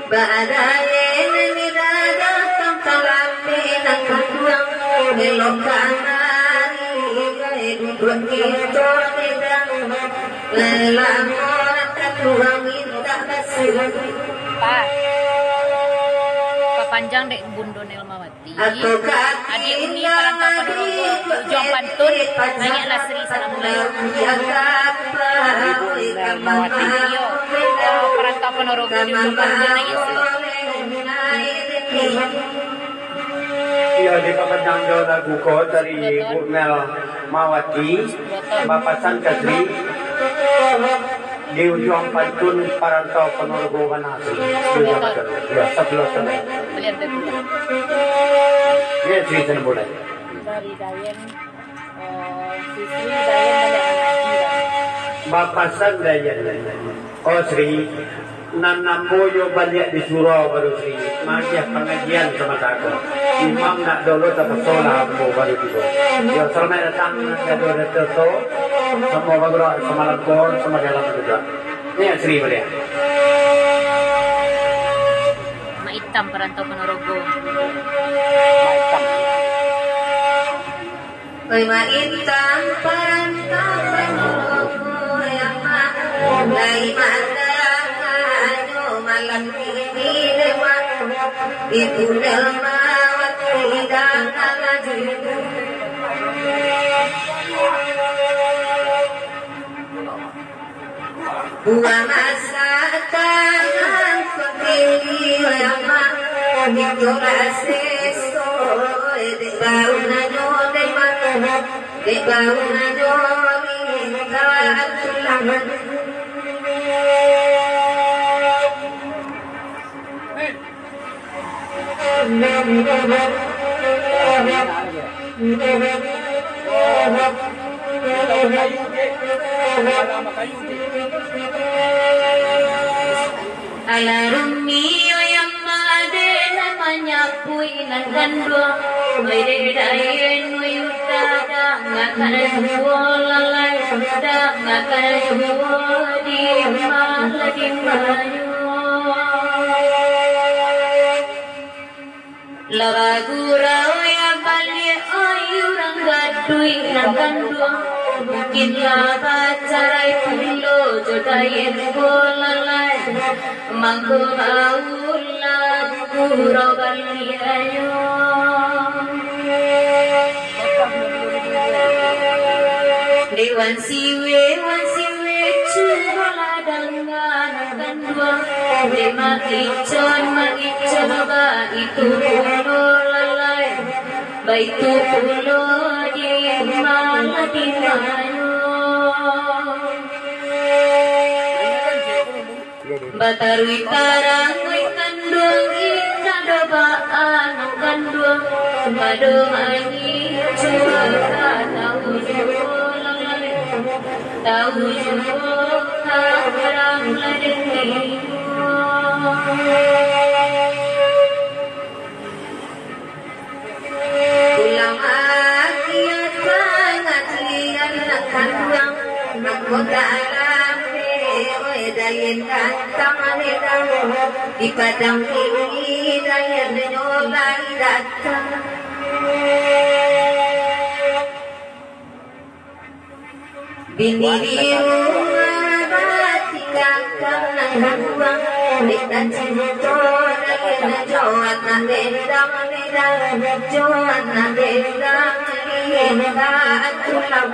Badae nan iradah tangkalambe nan kaduang, elok kanari gae duduak kito bedang, lelamo nan kaduang mintak basuh. Pa, papanjang dek Bundo Nelmawati. Adik Uni Parantau Ponorogo, Ujong Pantun, naiaklah Sri Salamulai. Ibu Nelmawati, iyo. Parantau Ponorogo di Ujong Pantun, naiak Sri. Iyo, di papanjang jo lagu ko dari Ibu Nelmawati, bapasan ka Sri. Di Ujong Pantun Parantau Ponorogo bana tu. Di Ujong Pantun. Yo, sabulan tu. Balian tu. Yo, Sri, sana bulai. Dari Dayan, eh, si Sri Dayan baliak ngaji lah. Bapasan Dayan. Oh, Sri, nan ambo yo baliak di surau baru, Sri. Magiah pangajian samato ko. Imam nak dolo tapasolah ambo baru tibo. Yo, salamaik datang, nan jadua dato tu. Samo bagerak, samalam ko, samo jalan juga. Ni Sri baliak. Mak Itam Parantau Ponorogo. Mak Itam. Oi, Mak Itam Parantau Ponorogo, ya Mak. Lai mandanganyo malam ini, Mak. Ibu Nelmawati datang lagi. Buah masak tangan kutili, ya Mak, itu raseso, dek bau nanyo, dek Mak, dek bau nanyo, minta tulang. Alah rumi, oyang mangade nan manyapu inan ganduang. Oi dek dayen, oi uda, dangakan juo lalai, dangakan juo di ma, di manyo. Lah bagurau ya baliak, oi urang gaduik nan ganduang. Mungkin lah bacarai pulo jo dayen ko lalai. Mangko baulah gurau baliaknyo. Dek wan siwe, wan siwe, cubolah danga nan ganduang. Dek maicon-maicon baitu pulo lalai, baitu pulo di Madinah. Bataruih tarang, oi kanduang, indak do baa nan kanduang, pado anyi jua ka tau juo lalai, tau juo ka tarang ladeni. Pulang agiah pangajian nan kanduang, mako talambek, oi, Dayen gantang Medan. Di Padang Tinggi Dayen nyo lai datang. Bini di rumah batikakang nan kanduang, dek tacinto Dayen jo anak dendang, dendang jo anak dendang, dendang tulang.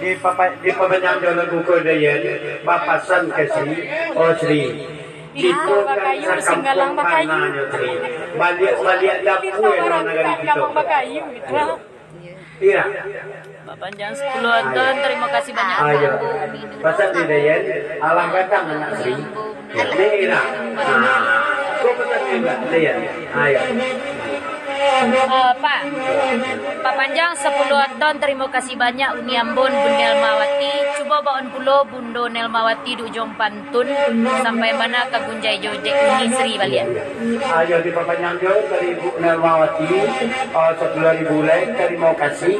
Di papa-, di papanjang jo lagu ko Dayen, bapasan ka Sri, oh Sri. Jiko kan sakampuang pananyo Sri, baliak-baliak dapua nan nagari kito. Iya. Bapanjang sapuluah tahun, tarimo kasih banyak. Ayo. Pasal di Dayan, alah gadang anak Sri. Ni lah. Nah, ko pasal di Dayan. Ayo. Eh, Pak, bapanjang sapuluah tahun, tarimo kasih banyak Uni Ambon, Bunda Nelmawati. Cubo baun pulo Bundo Nelmawati di ujuang pantun, sampai ma ka Gunjai jo dek Uni Sri baliak. Ayo dipapanjang jo dari Ibu Nelmawati, ah, sapuluah ribu lai, tarimo kasih.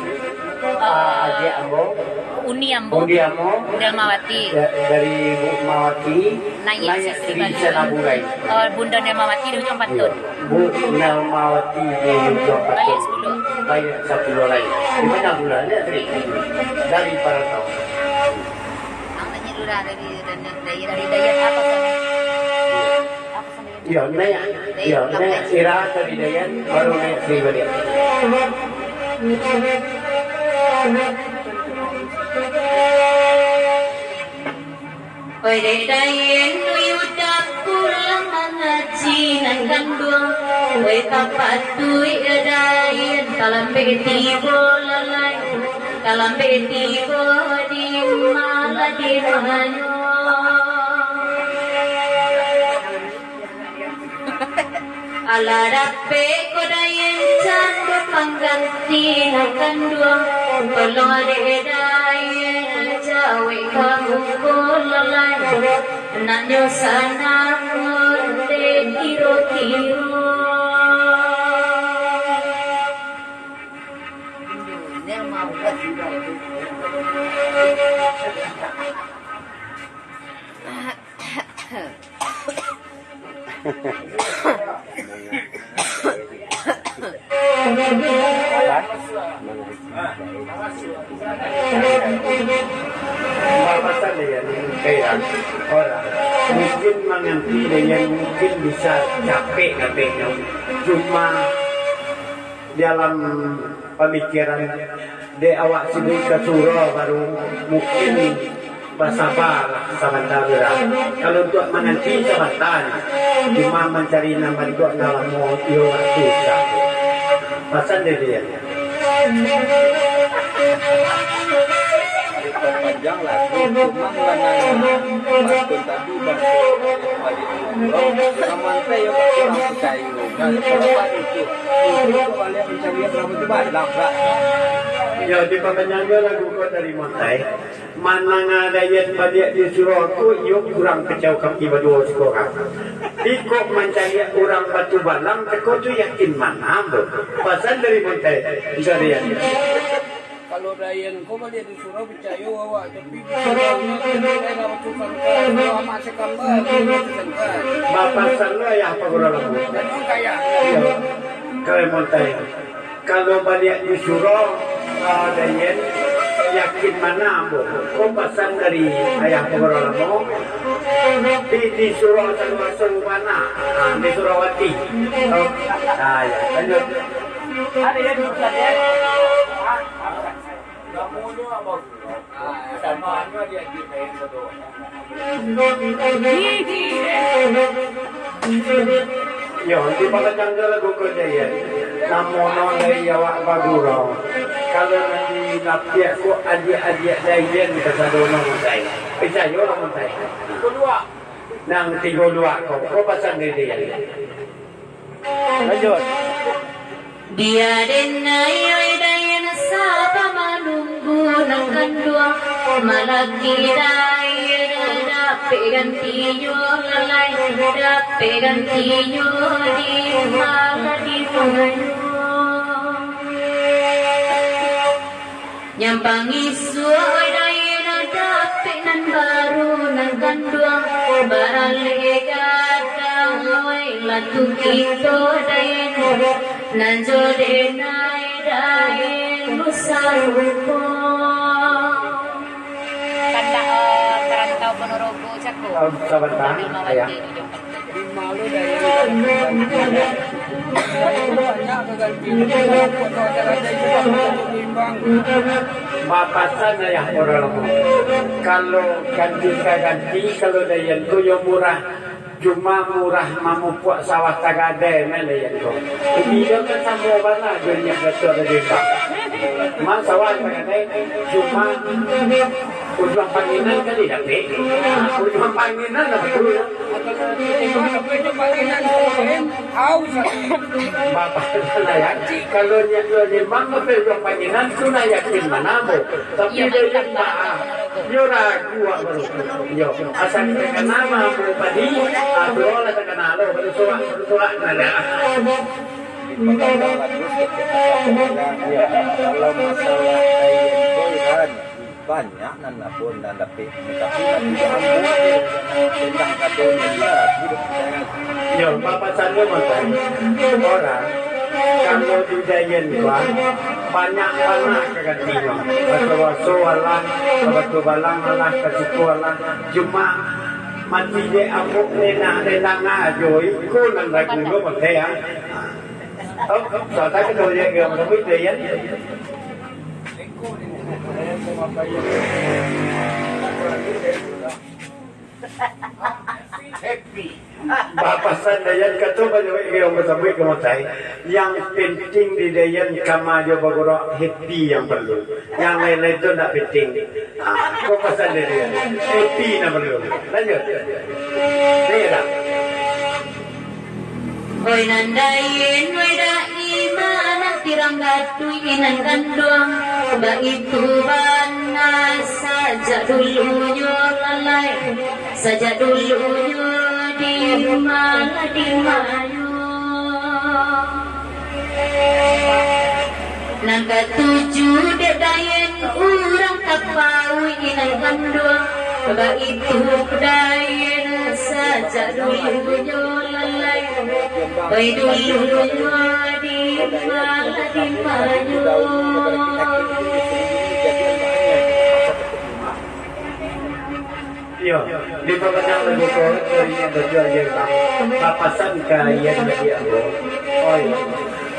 Ah, agiah ambo. Uni ambo. Undi ambo. Nelmawati. Da-, dari Ibu Nelmawati. Naiak Sri Sri Balurai. Balurai. Oh, Bunda Nelmawati di ujuang pantun. Iyo. Bu Nelmawati di ujuang pantun. Baliak sapuluah. Baliak sapuluah lai. Dipapanjang pulo, ni, Sri. Dari Parantau. Ang naiak lurah dari, dari, dari, dari Dayan apa sana? Apa sana? Iyo, naiak. Iyo, naiak Sri dari Dayan, baru naiak Sri baliak. Oi dek Dayan, oi udah pulang mangaji nan kanduang. Oi tapatuik Dayan, talambek tibo lalai, talambek tibo di Maladinah. Alah dapek ko Dayan cando pangganti nan kanduang, tolong dek Dayan jawek ka muko lalai, nan nyo sanang ondeh kiro-kiro. Bapasan Dayan, kayak orang mungkin manganti Dayan mungkin bisa capek-capeknyo, cuma dalam pamikiran, dek awak sibuk ka surau baru, mungkin basabarlah sabanta lah. Kalau untuak mananti sabanta, cuma mancari nan bantuak nan lamo, iyo agak susah. Pasan dek Dayan. Panjang lah, cuma mengenai pantun tadi, bang, balik dulu. Kalau mantai, yo, tak kurang percaya. Nah, kalau itu, itu kok balik mencari yang berapa tu, bang? Lambat. Yo, dipapanjang juo lagu ko dari mantai. Manang Dayan baliak di surau tu, iyo urang kacau kaki baduo sikorang. Iko mancaliak urang Batubalang, teko tu yakin manang tu. Pasan dari mantai, bisa Dayan. Kalau Dayan ko baliak di surau, picayo awak, tapi di surau ni, Dayan awak tu sangka, surau amak sakamba, tu sangka. Bapasan lo ayah pagurau lambu. Memang kaya. Iyo. Kalau mantai. Kalau baliak di surau, ah, Dayan, yakin manang ambo. Ko pasan dari ayah pagurau lamo. Di, di surau Saluaso bana, ah, di Surawati. Oh, ah, ya, lanjut. Ada ya, dulu tadi ya. Ah, ah. Namonyo abah surau. Ah, samanyo di, di Dayan sadonyo. Yo, di Papadang tu lagu ko Dayan. Namo no lai awak bagurau. Kalau nan di lapiak ko adiak-adiak Dayan kasado no mutai. Picayo lah mutai. Nang tigo luak ko, ko pasan dari Dayan. Lanjut. Bia den ai, oi Dayan, saba manunggu nan kanduang, malaki Dayan dapek gantinyo lalai, dapek gantinyo di malah di mayo. Nyampang isuak, oi Dayan, dapek nan baru nan kanduang, baralek gadang, oi, latu kito Dayan, nan jo den ai Dayan basarupo. Kandak, eh, Perantau Ponorogo cako. Oh, sabanta, Darmawati ayah. Di malu Dayan. Banyak keganti. Bapasan ayah urang lamo. Kalau ganti ka ganti, kalau Dayan tu yo murah. Cuma murah mamupuak sawah tagadai mah Dayan tu. Iyo kan samo bana jo nyo gato dari bang. Ma sawah tagadai, cuma ujuang panginan kan didapek. Ujuang panginan lah batua. Bapak Dayan, kalau nyo tu limbang, tapi ujuang panginan tu lah yakin bana, Bu. Tapi Dayan, ah, yo ragu awak baru. Yo, asa takana mah, Bu, padi, ah, tu lah takana lo, baru suak, baru suak, nah, dah. Kalau masalah kain, banyak nan lapor nan dapek. Tapi nanti ambo tentang kato ni lah. Yo, bapasan nyo, Mas. Urang, kalau di Dayan tu, ah, banyak bana ka gantinyo. Baso-baso alah, baso balang alah, ka siko alah. Cuma mati dek ambo nenak-nenak ajo, iko nan ragu nyo, Mas, yo. Oh, salah ka tu, yo, yo, Mas, Dayan. Happy. Bapasan Dayan kato banyak baik yang basambuik ka matai. Yang penting di Dayan kama jo bagurau happy yang perlu. Yang lain-lain tu ndak penting. Ah, ko pasan Dayan. Happy nak perlu. Lanjut. Ni dah. Oi nan Dayan, oi dai, ma nan tirang gadui nan ganduang, baitu bana sajak dulunyo lalai, sajak dulunyo di malah di mayo. Nan katuju dek Dayan urang tapauik nan ganduang, baitu Dayan sajak dulunyo lalai, bai dulunyo di malah di mayo. Iyo, di pabanyang lagu ko, dari yang baju aja, Bang. Papasan ka Yan bagi ambo. Oh, iyo.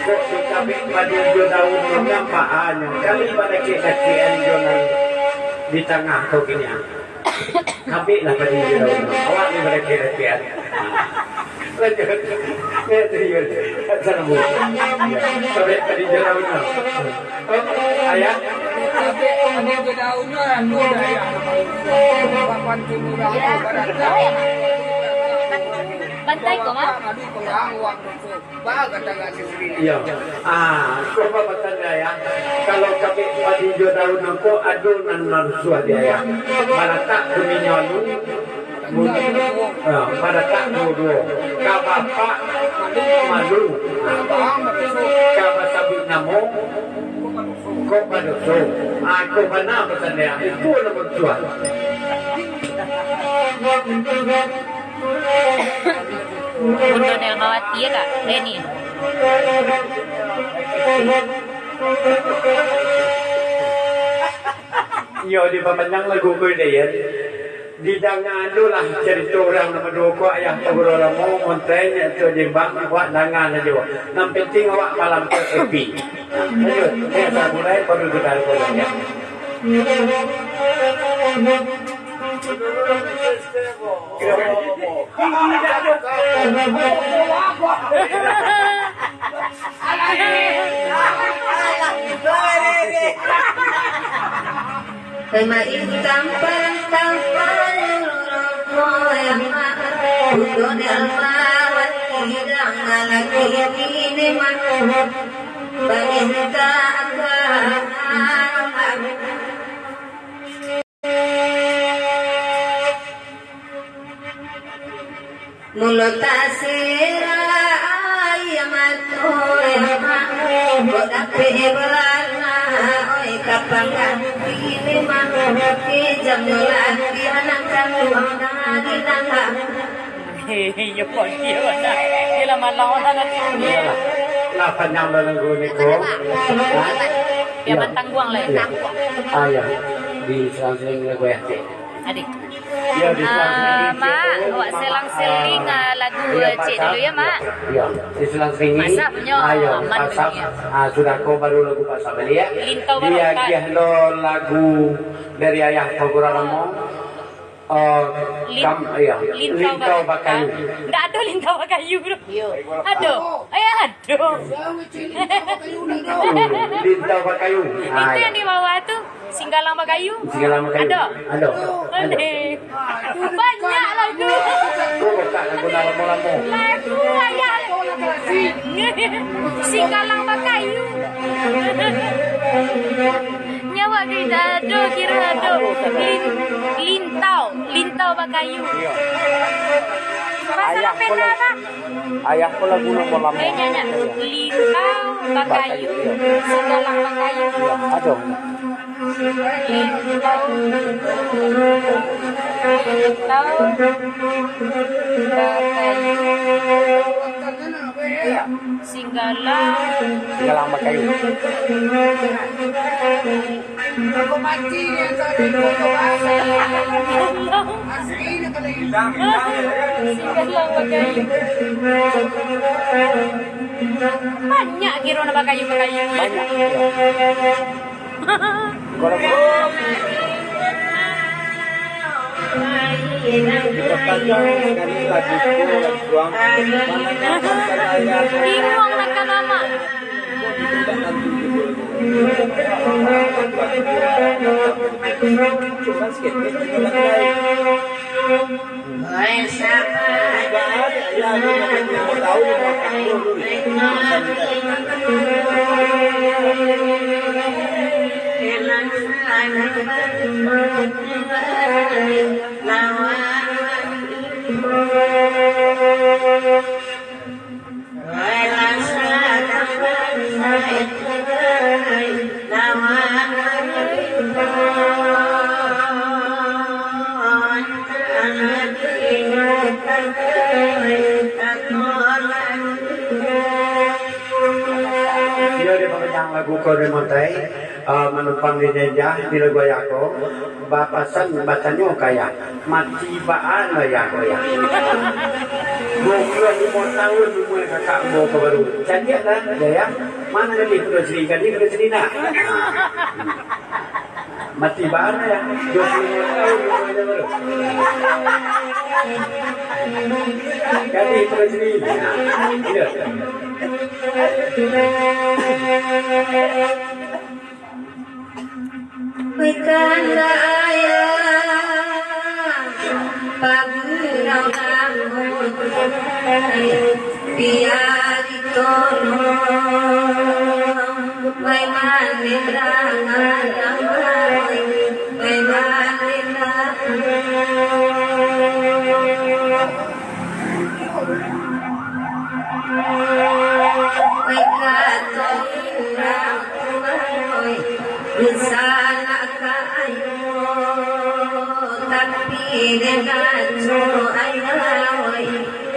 Kok di kabek padi jo daun, nyo nyampaanyo. Kami badakek-dakekan jo nan di tangah ko kini, ah. Kabek lah padi jo daun. Awak ni badakek-dakekan. Lanjut. Yo, tu, yo. Salam. Yo. Kabek padi jo daun. Ayah. Bantai ko mah. Iyo. Ah, ko bapasan ayah. Kalau kabek padi jo daun ko ado nan marusuah di ayah. Balatak kuninyo alun. Ah, balatak duo-duo. Ka bapak malu. Ka basabuik namo. Kok badoso. Ah, kok bana pasan dia. Itu lah batua. Bunda Darmawati ya, Kak? Leni. Iyo, dipapanjang lagu ko, Dayan. Didanga dulu lah carito urang nan baduo ko, ayah Paguro Ramo, Montai, nyo tu Jimbang, awak danga sajo. Nan penting awak malam tu happy. Lanjut, eh, dah mulai, baru kita lakukan. Tema intang pantang palu rokok emak, udah dermawan hidang lagi ini mah, banyak tak akan. Mulo tasirah aia mato, kok dapek balana, oi, kapan ganti ni mah, kejam lagi anak kanduang dari dalam. Iyo, kok dia lah. Dia lah malam lah nanti. Iyolah. Lah panjang dalam guru ni ko. Hah? Yang Iyo. Mantangguang lah. Iyo. Ah, ya. Di selang-seling lagu ya, Cik. Adik. Yo, di Ah, selang-seling Mak, Cik, awak Mak, selang-seling, ah, ah, lagu iyo, Cik Pasang. Dulu ya, Mak. Yo, di selang-seling. Pasang punyo, Ayo, aman Pasang. Punyo. Ah, sudah ko baru lagu Pasang baliak. Lintau Barokat. Diagiah lo lagu dari Ayah Pagura Ramo. Oh, Lin-, kam-, iyo. Lintau Lintau Barokat. Bakayu. Ndak ado Lintau Bakayu tu. Yo. Ado. Eh, ado. Lintau Bakayu. Itu Ah, yang iyo. Di bawah tu. Singgalang Bakayu? Singgalang Bakayu. Ado? Ado. Ado. Ado. Banyak lagu. Oh, bukan lagu lamo-lamo. Lagu ayah. Singgalang Bakayu. Nyawa kita ado, kira ado. Lin-, lintau, lintau bakayu. Iyo. Pasal Ayah apa pun lah, lagu Bang? Ayah ko lagu lamo-lamo. Eh, nyanyi. Lintau bakayu, singgalang bakayu. Iyo, ado. Lintau, lintau bakayu, singgalang. Singgalang bakayu. Banyak kiro nak bakayu-bakayu. Banyak. Kalau Bingung nak kan amak. Iyo, di pangajang lagu ko di Montai. Ah, manumpang di janjah di lagu ayah ko, bapasan batanyo ka ayah, mati baa lo ayah ko, ayah? Duo puluah limo taun umua kakak ambo ko baru. Cadiak lah, yo, ayah. Mano gadih Pulo Sri, gadih Pulo Sri nak? Mati baa lo, ayah? Duo puluah limo taun umuanyo baru. Gadih Pulo Sri. Nah, iyo. Bukan ayah pagurau rambut, biar ditolong. Bai manen rangan ramai, bai manen rangan. Oi, kato urang tuo, oi, salah ka ayo, tapi dek aco ayah, oi,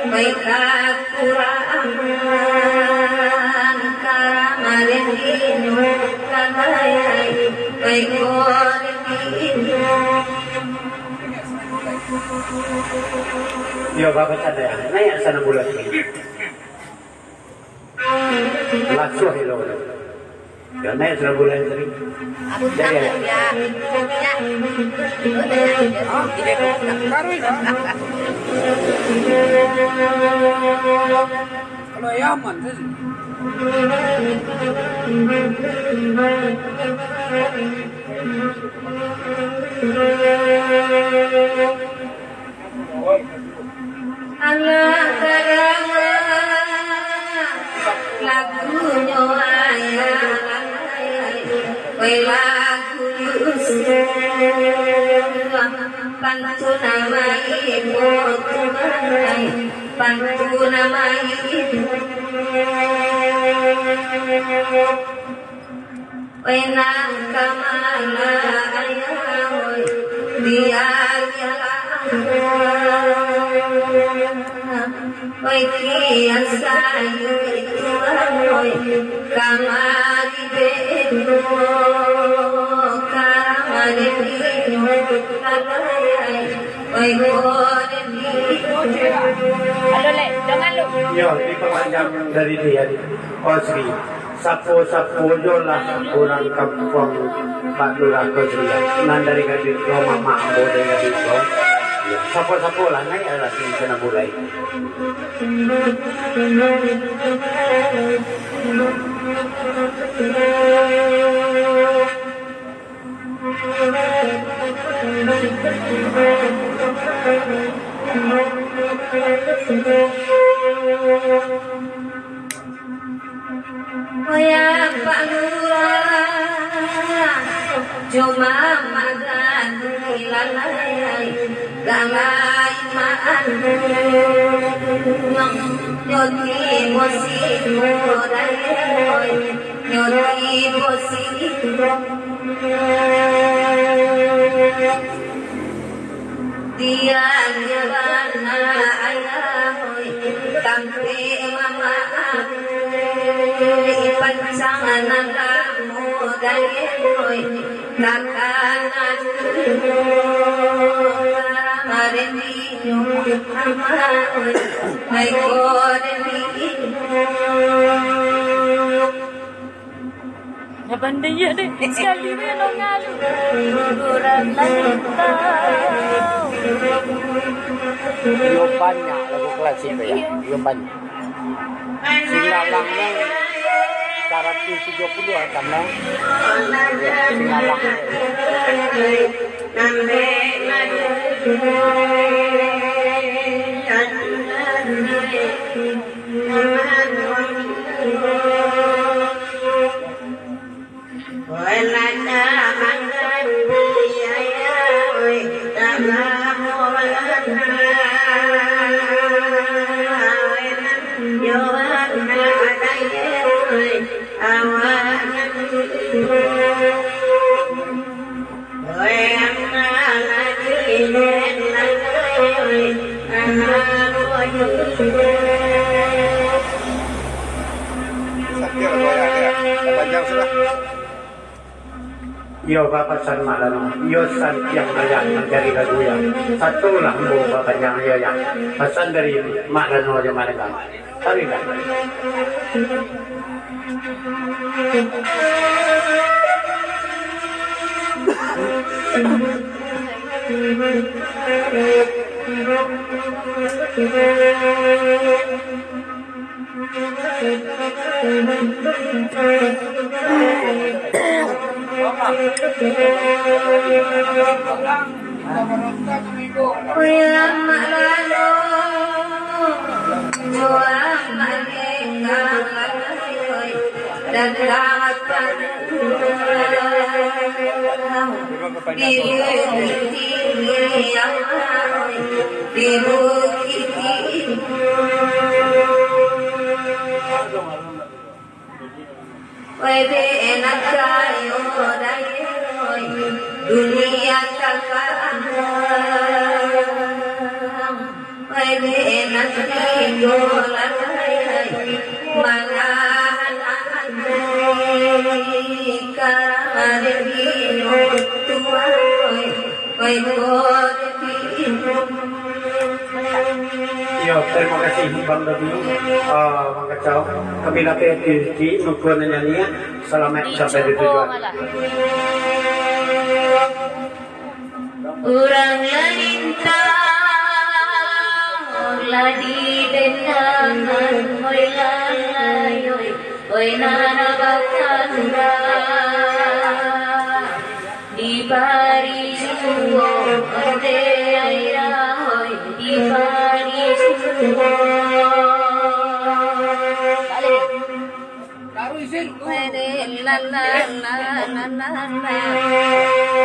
oi, kakurangan, karamalah dinu, kabayai, oi, korek dinu. Yo, bacando, naiak sanang bulan. Lasuah elok. Yo, naik sudah bulan tadi. Jadi, ya. Kalau Yaman tu sih. Alah tarang lagunyo ayah, weh lagu Yusuf, pantun amai, pantun amai, pantun amai. Weh nan ka ma ayah, weh, bialah. Weh kian sayu itu, weh, kamari beko, kamari beko, kamari. Weh, kode beko. Aduh, Lek, jangan lu. Yo, dipapanjang dari dia. Oh, Sri. Sapo-sapo jo lah urang kampuang Pak Lurah ko, Sri, nan dari Gadut ko, mamak ambo dari Gadut ko. Yo, sapo-sapo lah, naik lah sini, kena mulai. Wayah Pak Lurah, cuma magani lalai, lalai maan. Nyoti bosi modai, nyoti bosi. Dian bana ayah, oi, tampek mamak, pancang nan lamo dayah, oi, takana dulu, marendino amak, oi, baiko demi. Dah pandai ya, dek. Sekali pun yang nongol. Kurang lagi tahu. Yo banyak lagu klasik tu, ya. Yo banyak. Singgalang ni seratus tujuh puluh angkatnya. Ya, Singgalang. Iyo, bapasan Mak Lano. Iyo, santiang ayah mancari lagu, ya. Satulah ambo bapanjang, iyo, ya. Pasan dari Mak Lano jo Mak Lenggang. Taruihkan. Weh Mak Lano, jo Mak Lenggang, oi, datang panggung. Di bukik tinggi, oi, di bukik tinggi. Weh dek nan kayo dayah, oi, dunia takah. Weh dek nan tigo lalai, manahan ati ka dek bino tuah, oi, oi, ko dek bino. Yo, tarimo kasih Bang Dodi, ah, Bang Kacau. Kami lapeh di, di nukuan nyanyi, ya. Salamaik sampai di tujuan. Urang lalintang, lah didendangan, oi lalai, oi, oi nan bakandang. Dibari juo onde ayah, oi, dibari juo.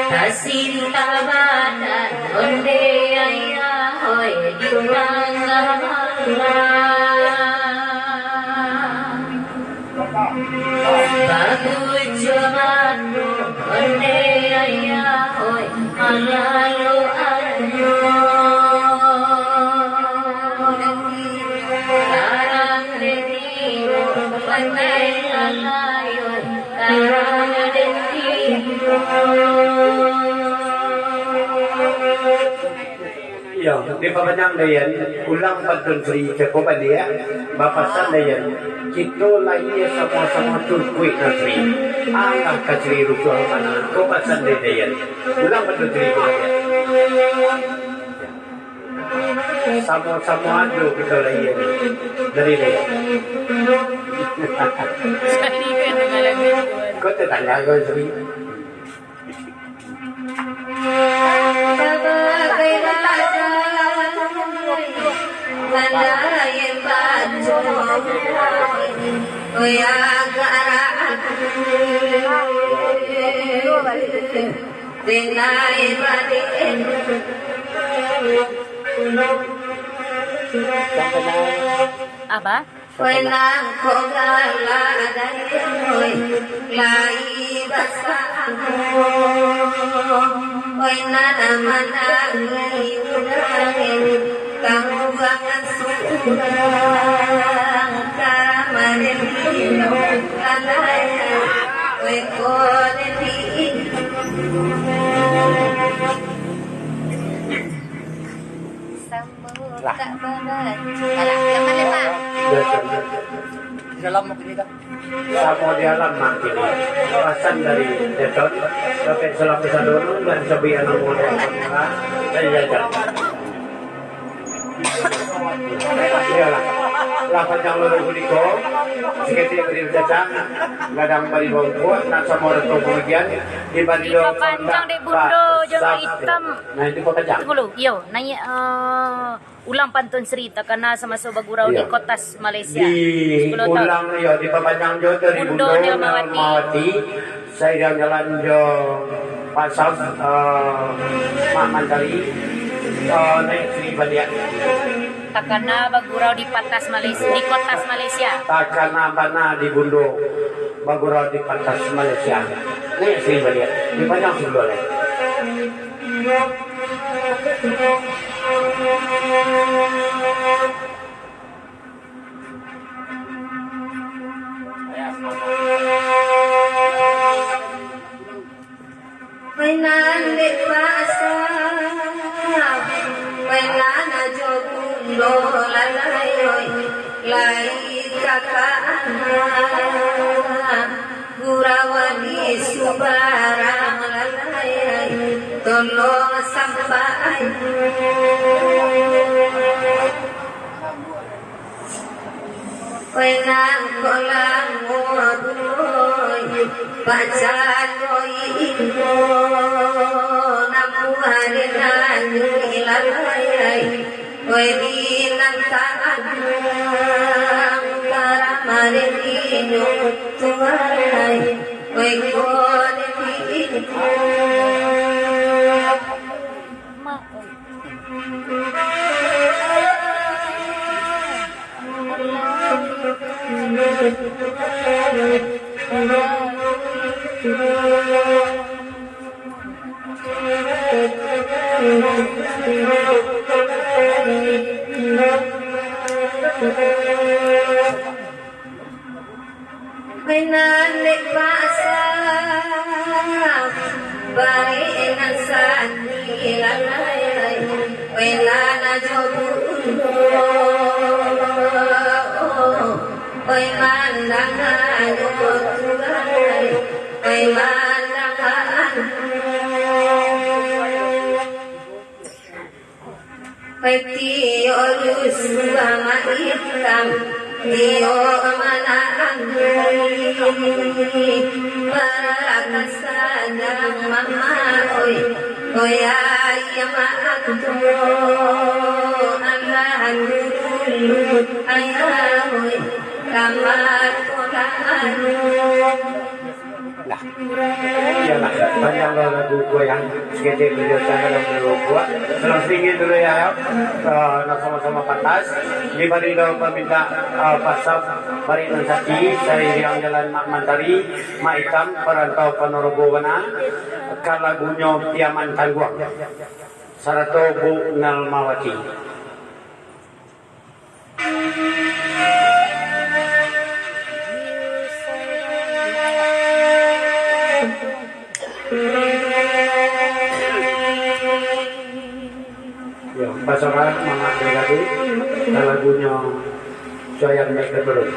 Tasinta badan onde ayah, oi, di tangah malam. Babujo mano onde ayah, oi, malalo ayo. Tarang dek tiro pandai lalai, oi, tarang dek tiro. Iyo, dipapanjang Dayan, ulang pantun Sri cako baliak, bapasan Dayan, kito lahia samo-samo cukuik no Sri, alah ka Sri rusuah mano, ko pasan dari Dayan, ulang pantun Sri ko baliak. Samo-samo ado kito lahia dari Dayan. Ko tetangga ko Sri. Apa? Oi nangko galak dai, oi, lai basamo. Oi nan manangih urang, tamuangan surang, kamari lalai, oi, ko dek. Lah. Di dalam mungkin itu. Samo di alam mungkin. Pasan dari Teton, sampai salam bersama dulu dan sampai anak muda. Dari Jajan. Iyolah. Lah panjang lurus kuniko. Seketik beri cacang. Gadang bari bongkok. Nak samo datang pengajian. Di bari. Dipapanjang dek Bundo jo Mak Itam. Nah, itu papanjang. Tunggu dulu. Iyo, naiak, eh, Ulang pantun Sri takana samaso bagurau di Kotas Malaysia. Sepuluh tahun. Diulang, iyo, dipapanjang jo dari Bundo Nelmawati. Nelmawati, sairang jalan jo Pak Sam, eh, Mak Mantari, eh, naiak Sri baliak. Takana bagurau di Patas Malaysia, di Kotas Malaysia. Takana bana di Bundo bagurau di Patas Malaysia. Naiak Sri baliak. Dipanjang sepuluh lai. Mainan dek pasar, mainan ajo Bundo lalai, oi, lai kakak. Gurau di subarang lalai, tolong sampai. Koi nang kolang ngobuloi, pacaloi iko, namuah di nani lalai. Oi, di nan taadang, karamah di inyo tuai. Oi, ko di inyo. Mainan dek pasar, bari nan sandi lalai, mainan ajo Bundo. Peti urus ulama itam, dio manaan. Barakasa dang mama oi, oi ayah maaf tu, alah dulu ayah oi, kamar tu dah anu. Lah. Iyolah, panjang lo lagu goyang. Saketek baliau tangan dalam lagu kuat. Salam singit dulu ya. Eh, nak sama-sama pantas. Dibari lo paminta, eh, pasal bari nan sati, sairiang jalan Mak Mantari, Mak Itam, Parantau Ponorogo Wana, ka lagunyo Piaman Tangguang. Sarato Bu Nalmawati. Yo, basorak mamak dari lagu, ka lagunyo Suayan Baik Keturun.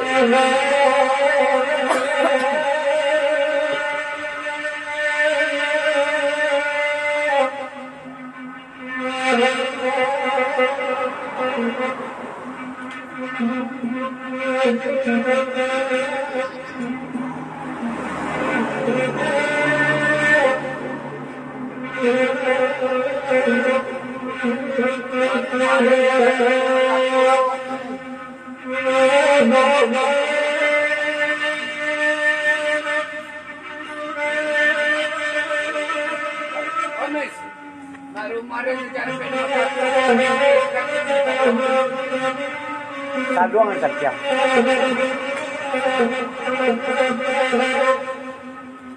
Saluang nan cantiang.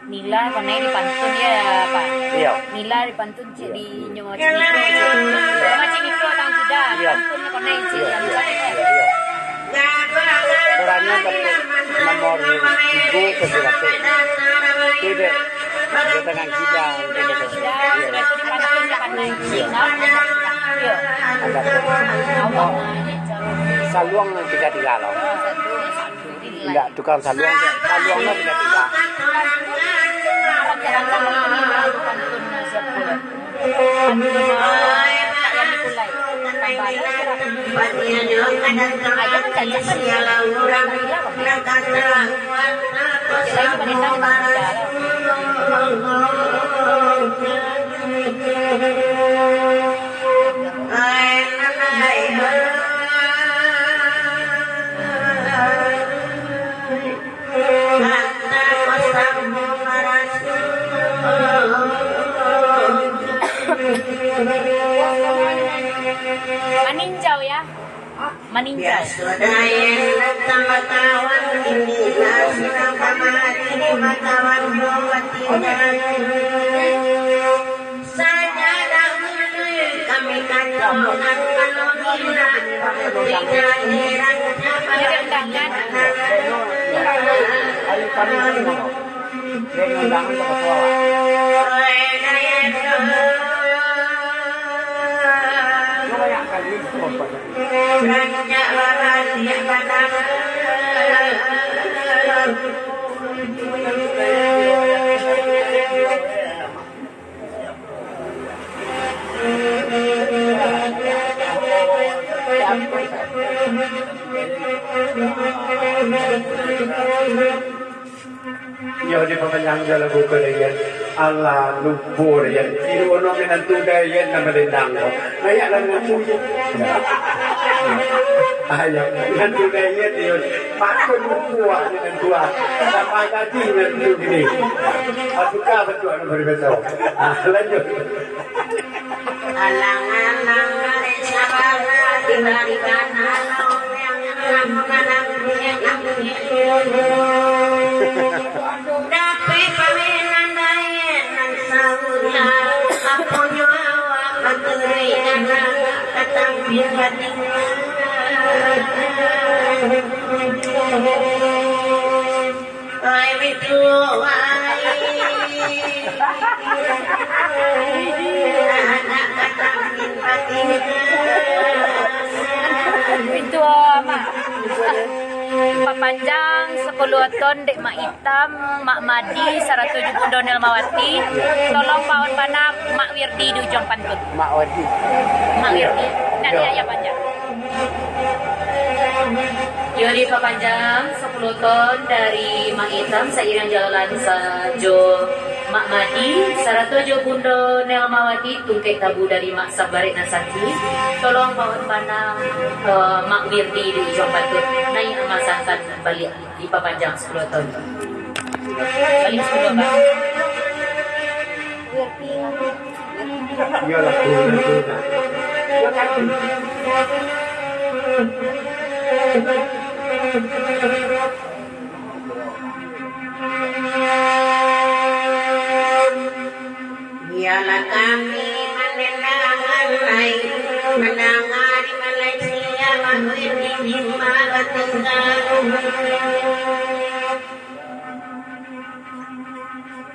Nila konai dipantun ya, Pak? Iyo. Nila dipantun cik di nyo, cik Niko, cik. Nama cik Niko tang tidak? Iyo. Pantun konai cik. Iyo, iyo, iyo. Berani tapi nomor tigo ke seratus. Tidak. Di tengah sidang, gitu. Sidang, iyo. Sudah itu dipantun ke kanai. Iyo. Nah, iyo. Ada. Awak. Saluang nan tiga-tiga lo. Satu, satu. Indak, tukang saluang, saluang lah tiga-tiga. Maninjau, ya. Maninjau. Saja dahulu kami katakan, kalau tidak, tidak heran. Rancak barani padang. Yo, di pamanyang jo lagu ko, Dayan. Alah, lupo, Dayan. Iduik ono minantu, Dayan, nan balendang ko. Layak lah ngaku je. Ayo, minantu, Dayan, yo. Patut lupo, ah, minantu, ah. Sampai tadi minantu gini. Asuka betul, anu, bari betul. Ah, lanjut. Alang-alang, sabana, dibarikan alang. Dapek pamenan Dayan nan saurang, aponyo awak baturuik anak katampil batinggal. Ai, bituo, ai. Anak katampil batinggal. Bituo, Mak. Papanjang sapuluah ton dek Mak Itam, Mak Madi, sarato jo Bundo Nelmawati. Tolong paon bana Mak Wirdi di ujuang pantun. Mak Wirdi. Mak Wirdi. Nak Yo. Lihat ya panjang. Yo, dipapanjang sapuluah ton dari Mak Itam, sairiang jalan sajo Mak Madi, sarato jo Bundo Nelmawati, tungkek tabu dari Mak Sabarek nan sakik. Tolong paon bana, eh, Mak Wirdi di ujuang pantun. Naiak masankan baliak. Dipapanjang sapuluah ton. Baliak sapuluah, Bang. Iyolah, turun, turun. Biarlah kami mandanga lai, mandanga di Malaysia, manuih di Bima batingga.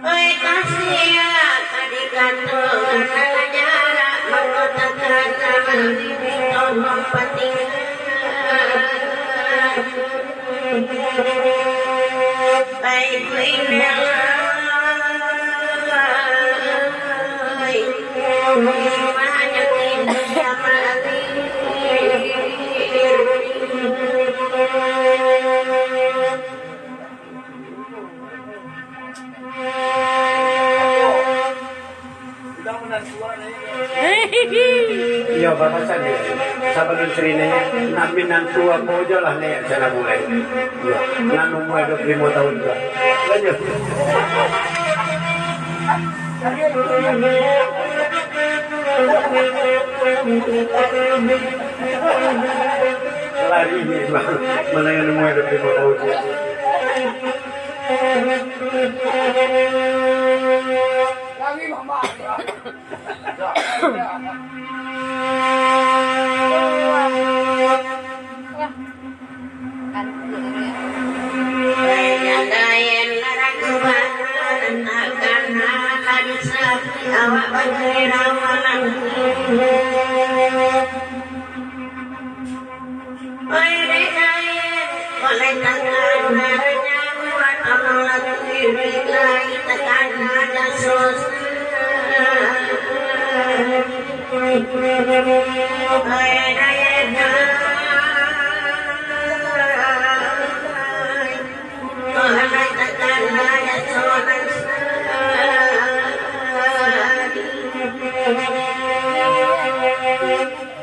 Oi, kasiah, tadi kato, karena jarak, mako takana, manuih di Bima batingga. Iyo, bapasan yo. Sabalun sirine, nak minantu apo jo lah, Nek, cana mulai. Iyo, nan umua duo puluah limo tahun tu. Lanjut. Lari ni, Bang. Mana nan umua duo puluah limo tahun tu?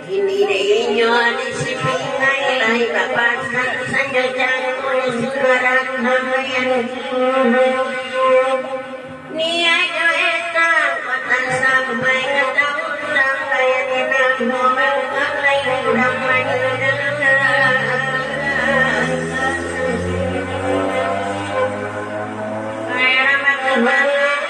Kini dek inyo di sipingai lai bapasan, sanjo jago di sukarang namayan. Niaiknyo etang kota sampai ka taun, sampai di namo bangkang lai urang maningga. Ai ramak kebanggaan.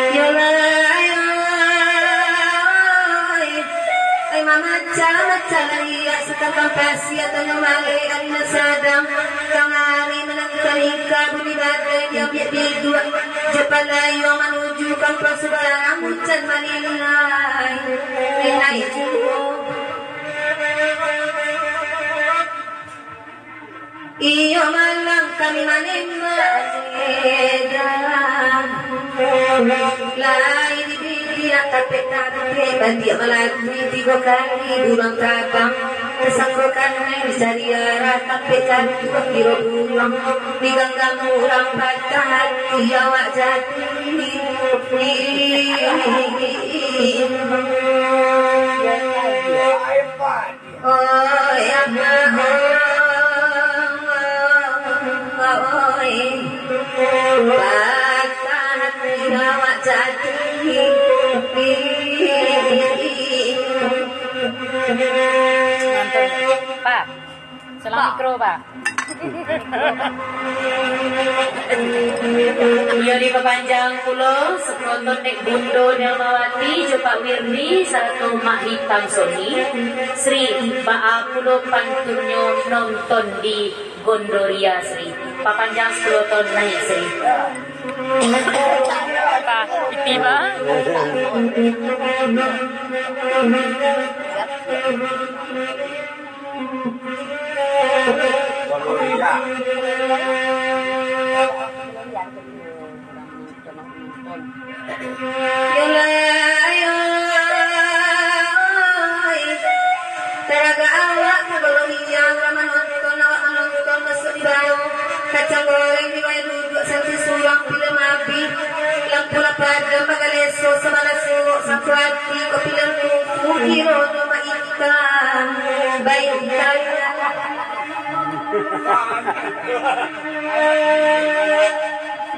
Yolah, ai, ai, mamacam-macam ia. Satampang pasi atonyo maleh, angin nan sadang, kamari manang talingka, bunyi badai diambiak biduak, jo palayo manuju kampuang subarang, hujan malingai, linai juo. Iyo malang kami manembak edan. Lai dibidiak tapek-tapek, batiak malati tigo kali buruang tabang. Tasangko kanai dicari arah, tapek kali kiro buruang. Diganggam urang patah hati awak jadi. Oi, abah, oi, patah hati awak jadi. Mantap. Pak, salam mikro, Pak. Iyo dipapanjang pulo, saproton dek Bundo Nirmawati jo Pak Wirdi sarato Mak Hitam Sony. Sri, baa pulo pantunnyo nonton di Gondoria, Sri? Papanjang sapuluah taun lai, Sri. Apa? Iti, Bang? Yolah, yolah, taragak awak ka balohiang, ka manonton awak manonton masuak di bawah. Kacang goreng di bawah duduak, santi surang pilem abih. Lampu lah padam bagaleso, sabalah suok satu ati, kok pilem tumpu, kironyo baikan, baikan.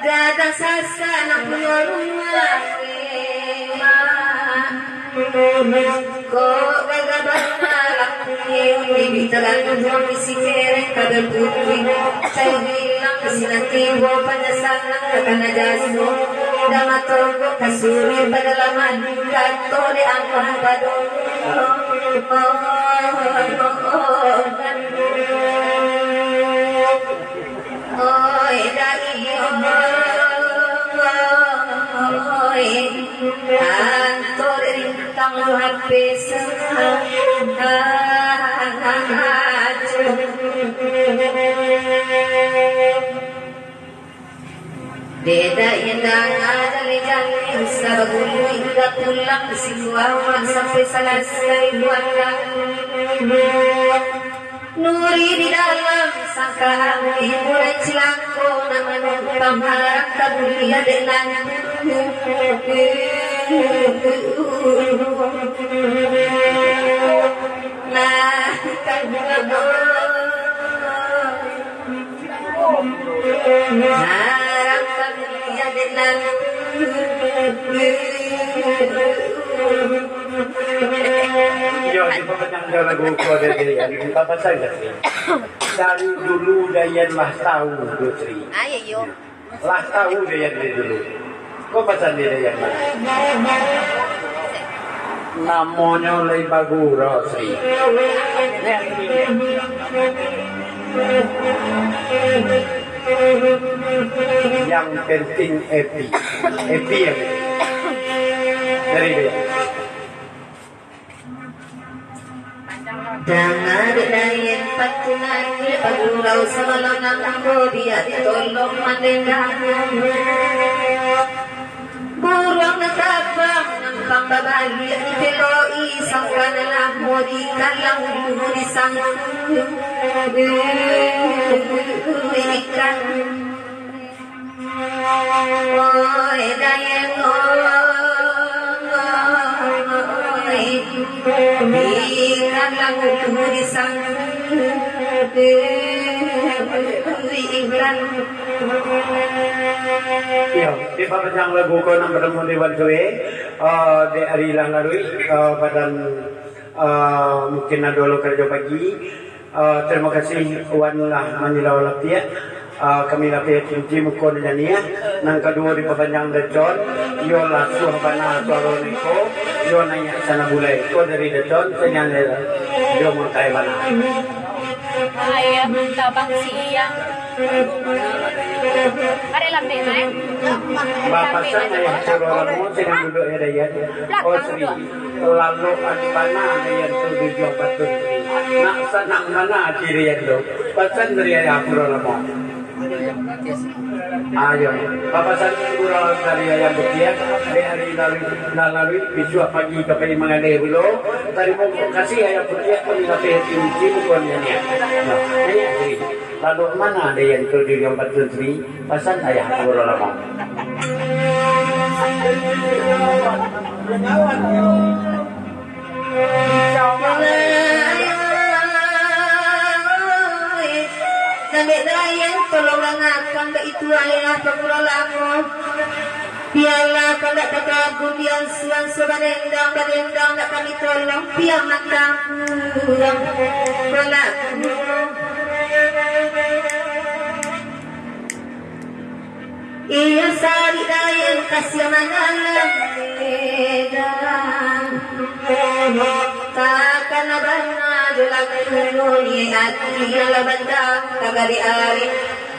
Gadang sasak nan punyo rumah, eh, mak. Kok gagah bana lakunyo, bibik talanjang isi kereng kabel putih. Cari hilang di sinan tibo, panyasalan takana jaso. Dama togok kasuri padalaman, kato dek amah pado. Oi, dai, oi, antor rintang luar pesa. Deda indang jali-jali, sabagulu indak pulang, siko awak sampai salasai buatan. Nuri di dalam sangkaan, mulai cilako, nak manumpang harap ka buliah dek nan. Nah, kan. Harap ka buliah dek nan. Iyo, di papanjang lagu ko dari, dari, dari, dari dulu Dayan lah tahu tu, Sri. Ah, iyo, iyo. Lah tahu Dayan dari dulu. Ko pasan di Dayan lah. Namonyo lai bagurau, Sri. Yang penting happy. Happy yang penting. Dari Dayan. Danga dek Dayan patunan, pagurau sabalun nan ambo biak ditolong mandendang. Buruang nan tabang nampang babaliak, dipeloi sangka nan lamo di kalang ulu di sangku ikan. Oi, Dayan, oi, di kalang ulu di sangku ikan. Iyo, di papanjang lagu ko nan baramo di Bantuwe, eh, dek ari lah laruik, eh, padan, eh, mungkin ado lo karajo pagi. Eh, tarimo kasih wan lah manyilau lapiak. Eh, kami lapiak cinci muko nan janiah. Nan kaduo di papanjang Dacon, iyo lasuah bana suaro niko, iyo naiak sana bulai ko dari Dacon, sanyang jo mangkai bana. Ayah tabang siang. Ari lambek, Mai. Bapasan ayah Purwolamo sinan duduak ya, Dayan. Oh, Sri, lalok an bana Dayan tu tujuah batun, Sri. Nak sanang bana ati Dayan tu. Pasan dari ayah Purwolamo. Ayo, bapasan gurau dari ayah Butiak, dek ari lalu, lalu, bisuak pagi ka pai mangadai pulo. Tarimo kasih ayah Butiak pun lapeh tinggi bukan nyanyian. Nah, nyanyian Sri. Lalu mana ada yang tu di yang batun Sri? Pasan ayah Purwolamo. Nambek Dayan, tolong dangakan baitu ayah Purwolamo. Bialah kandak takabun diansu-ansu, badendang-badendang nak kami tolong, pia mantang urang balaku. Iyo sarik dayan kasiah manalam edan. Takana bana jo laku ni ati nan lah batang tagak di ari.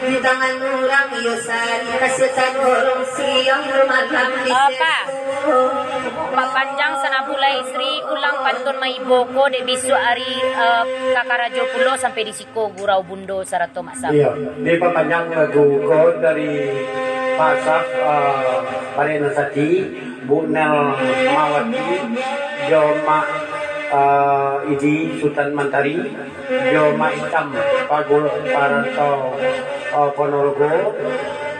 Di tangan urang iyo sarik kasiah tadorong siang jo malam di Apa? Seso. Papanjang sanabulai istri ulang pantun maibo ko dek bisuak ari, eh, ka karajo pulo sampai di Ko Gurau Bundo sarato Mak Sam. Iyo, dipapanjang lagu ko dari Pak Saf, eh, Parian Sati, Bu Nel Mawati, jo Mak, eh, Idi Sutan Mantari, jo Mak Itam Pagul Parantau, eh, Ponorogo,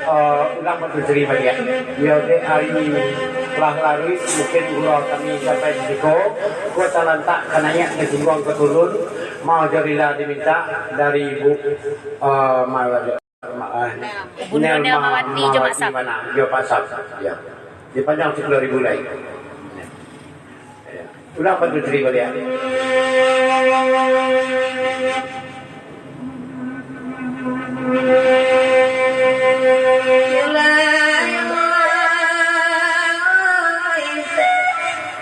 eh, ulang pantun siri baliak. Iyo, dek ari lah laruik, mungkin gurau kami sampai di siko, ko talantak ka naiak, ka singguang ka turun, Mau jo rila diminta dari Ibu, eh, Mawati, eh, Bunda Nel Mawati jo Mak Saf. Mawati mana? Jo Pak Saf. Ya. Dipanjang sepuluh ribu lai. Ya. Ulang pantun siri baliak.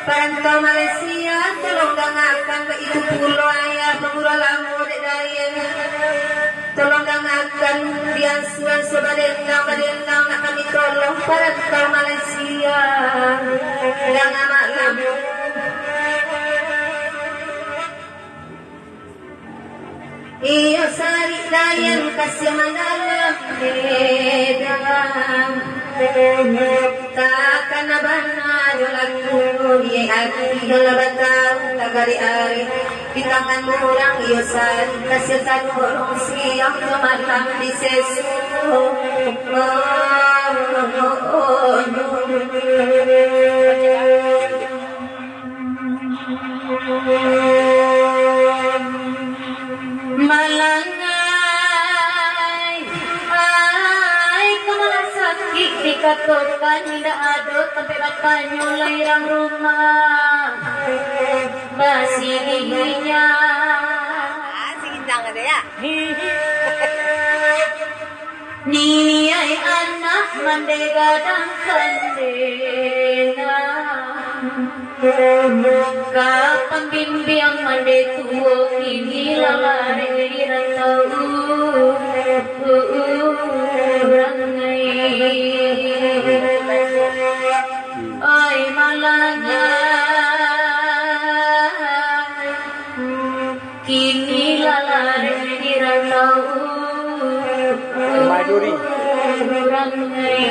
Parantau Malaysia, tolong dangakan, baitu pulo ayah pangurau lamo dek daye. Tolong dangakan, diansuan sabadendang-badendang nak kami tolong parantau Malaysia. Danga maklum. Iyo sarik dayan kasiah manalam edan. Takana bana jo laku ni ati nan lah batang tagak di ari. Di tangan urang iyo sarik kasiah tadorong siang jo malam di seso. Malangai, ai, kamalah sakik dikatokan, indak ado tampek batanyo lai rang rumah. Basirihnyo. Ah, si Ginjang ado, ya? Niai anak mandeh gadang kandengan, ka pambimbiang mandeh tuo, kini lah lareh di rantau urang ai. Ai malangai. Kini lah lareh di rantau Maduri. Urang ai.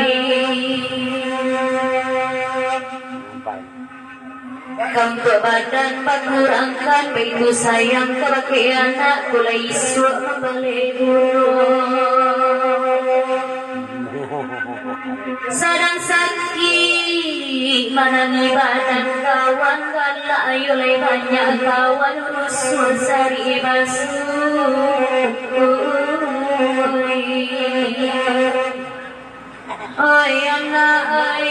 Nampak. Kantuak badan bakurangkan, baitu sayang kabake anak, ko lah isuak mambaleh buruak. Sadang sakik manangih badan kawan, galak ayo lai banyak kawan, rusuah sarik basuh. Oi anak ai.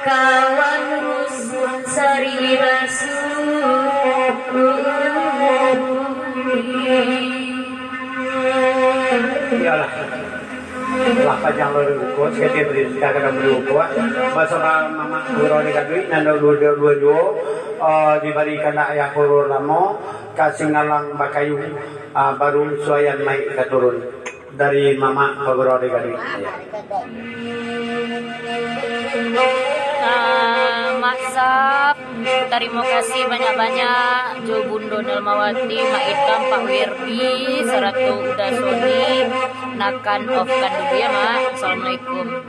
Kawan rusuah sarik basuh. Iyolah. Lah panjang lo dibuka, sakali bari, sakali bari buka. Basama mamak gurau di gaduik, nan duo, duo, duo juo, eh, dibarikan ayah purulamo, ka Singgalang bakayu, eh, baru suayan naik ka turun. Dari mamak pagurau di gaduik. Ah, Mak Saf, tarimo kasih banyak-banyak jo Bundo Nelmawati, Mak Itam, Pak Werdi, sarato Uda Sony. Nakan off-kan dulu ya, Mak. Assalamualaikum.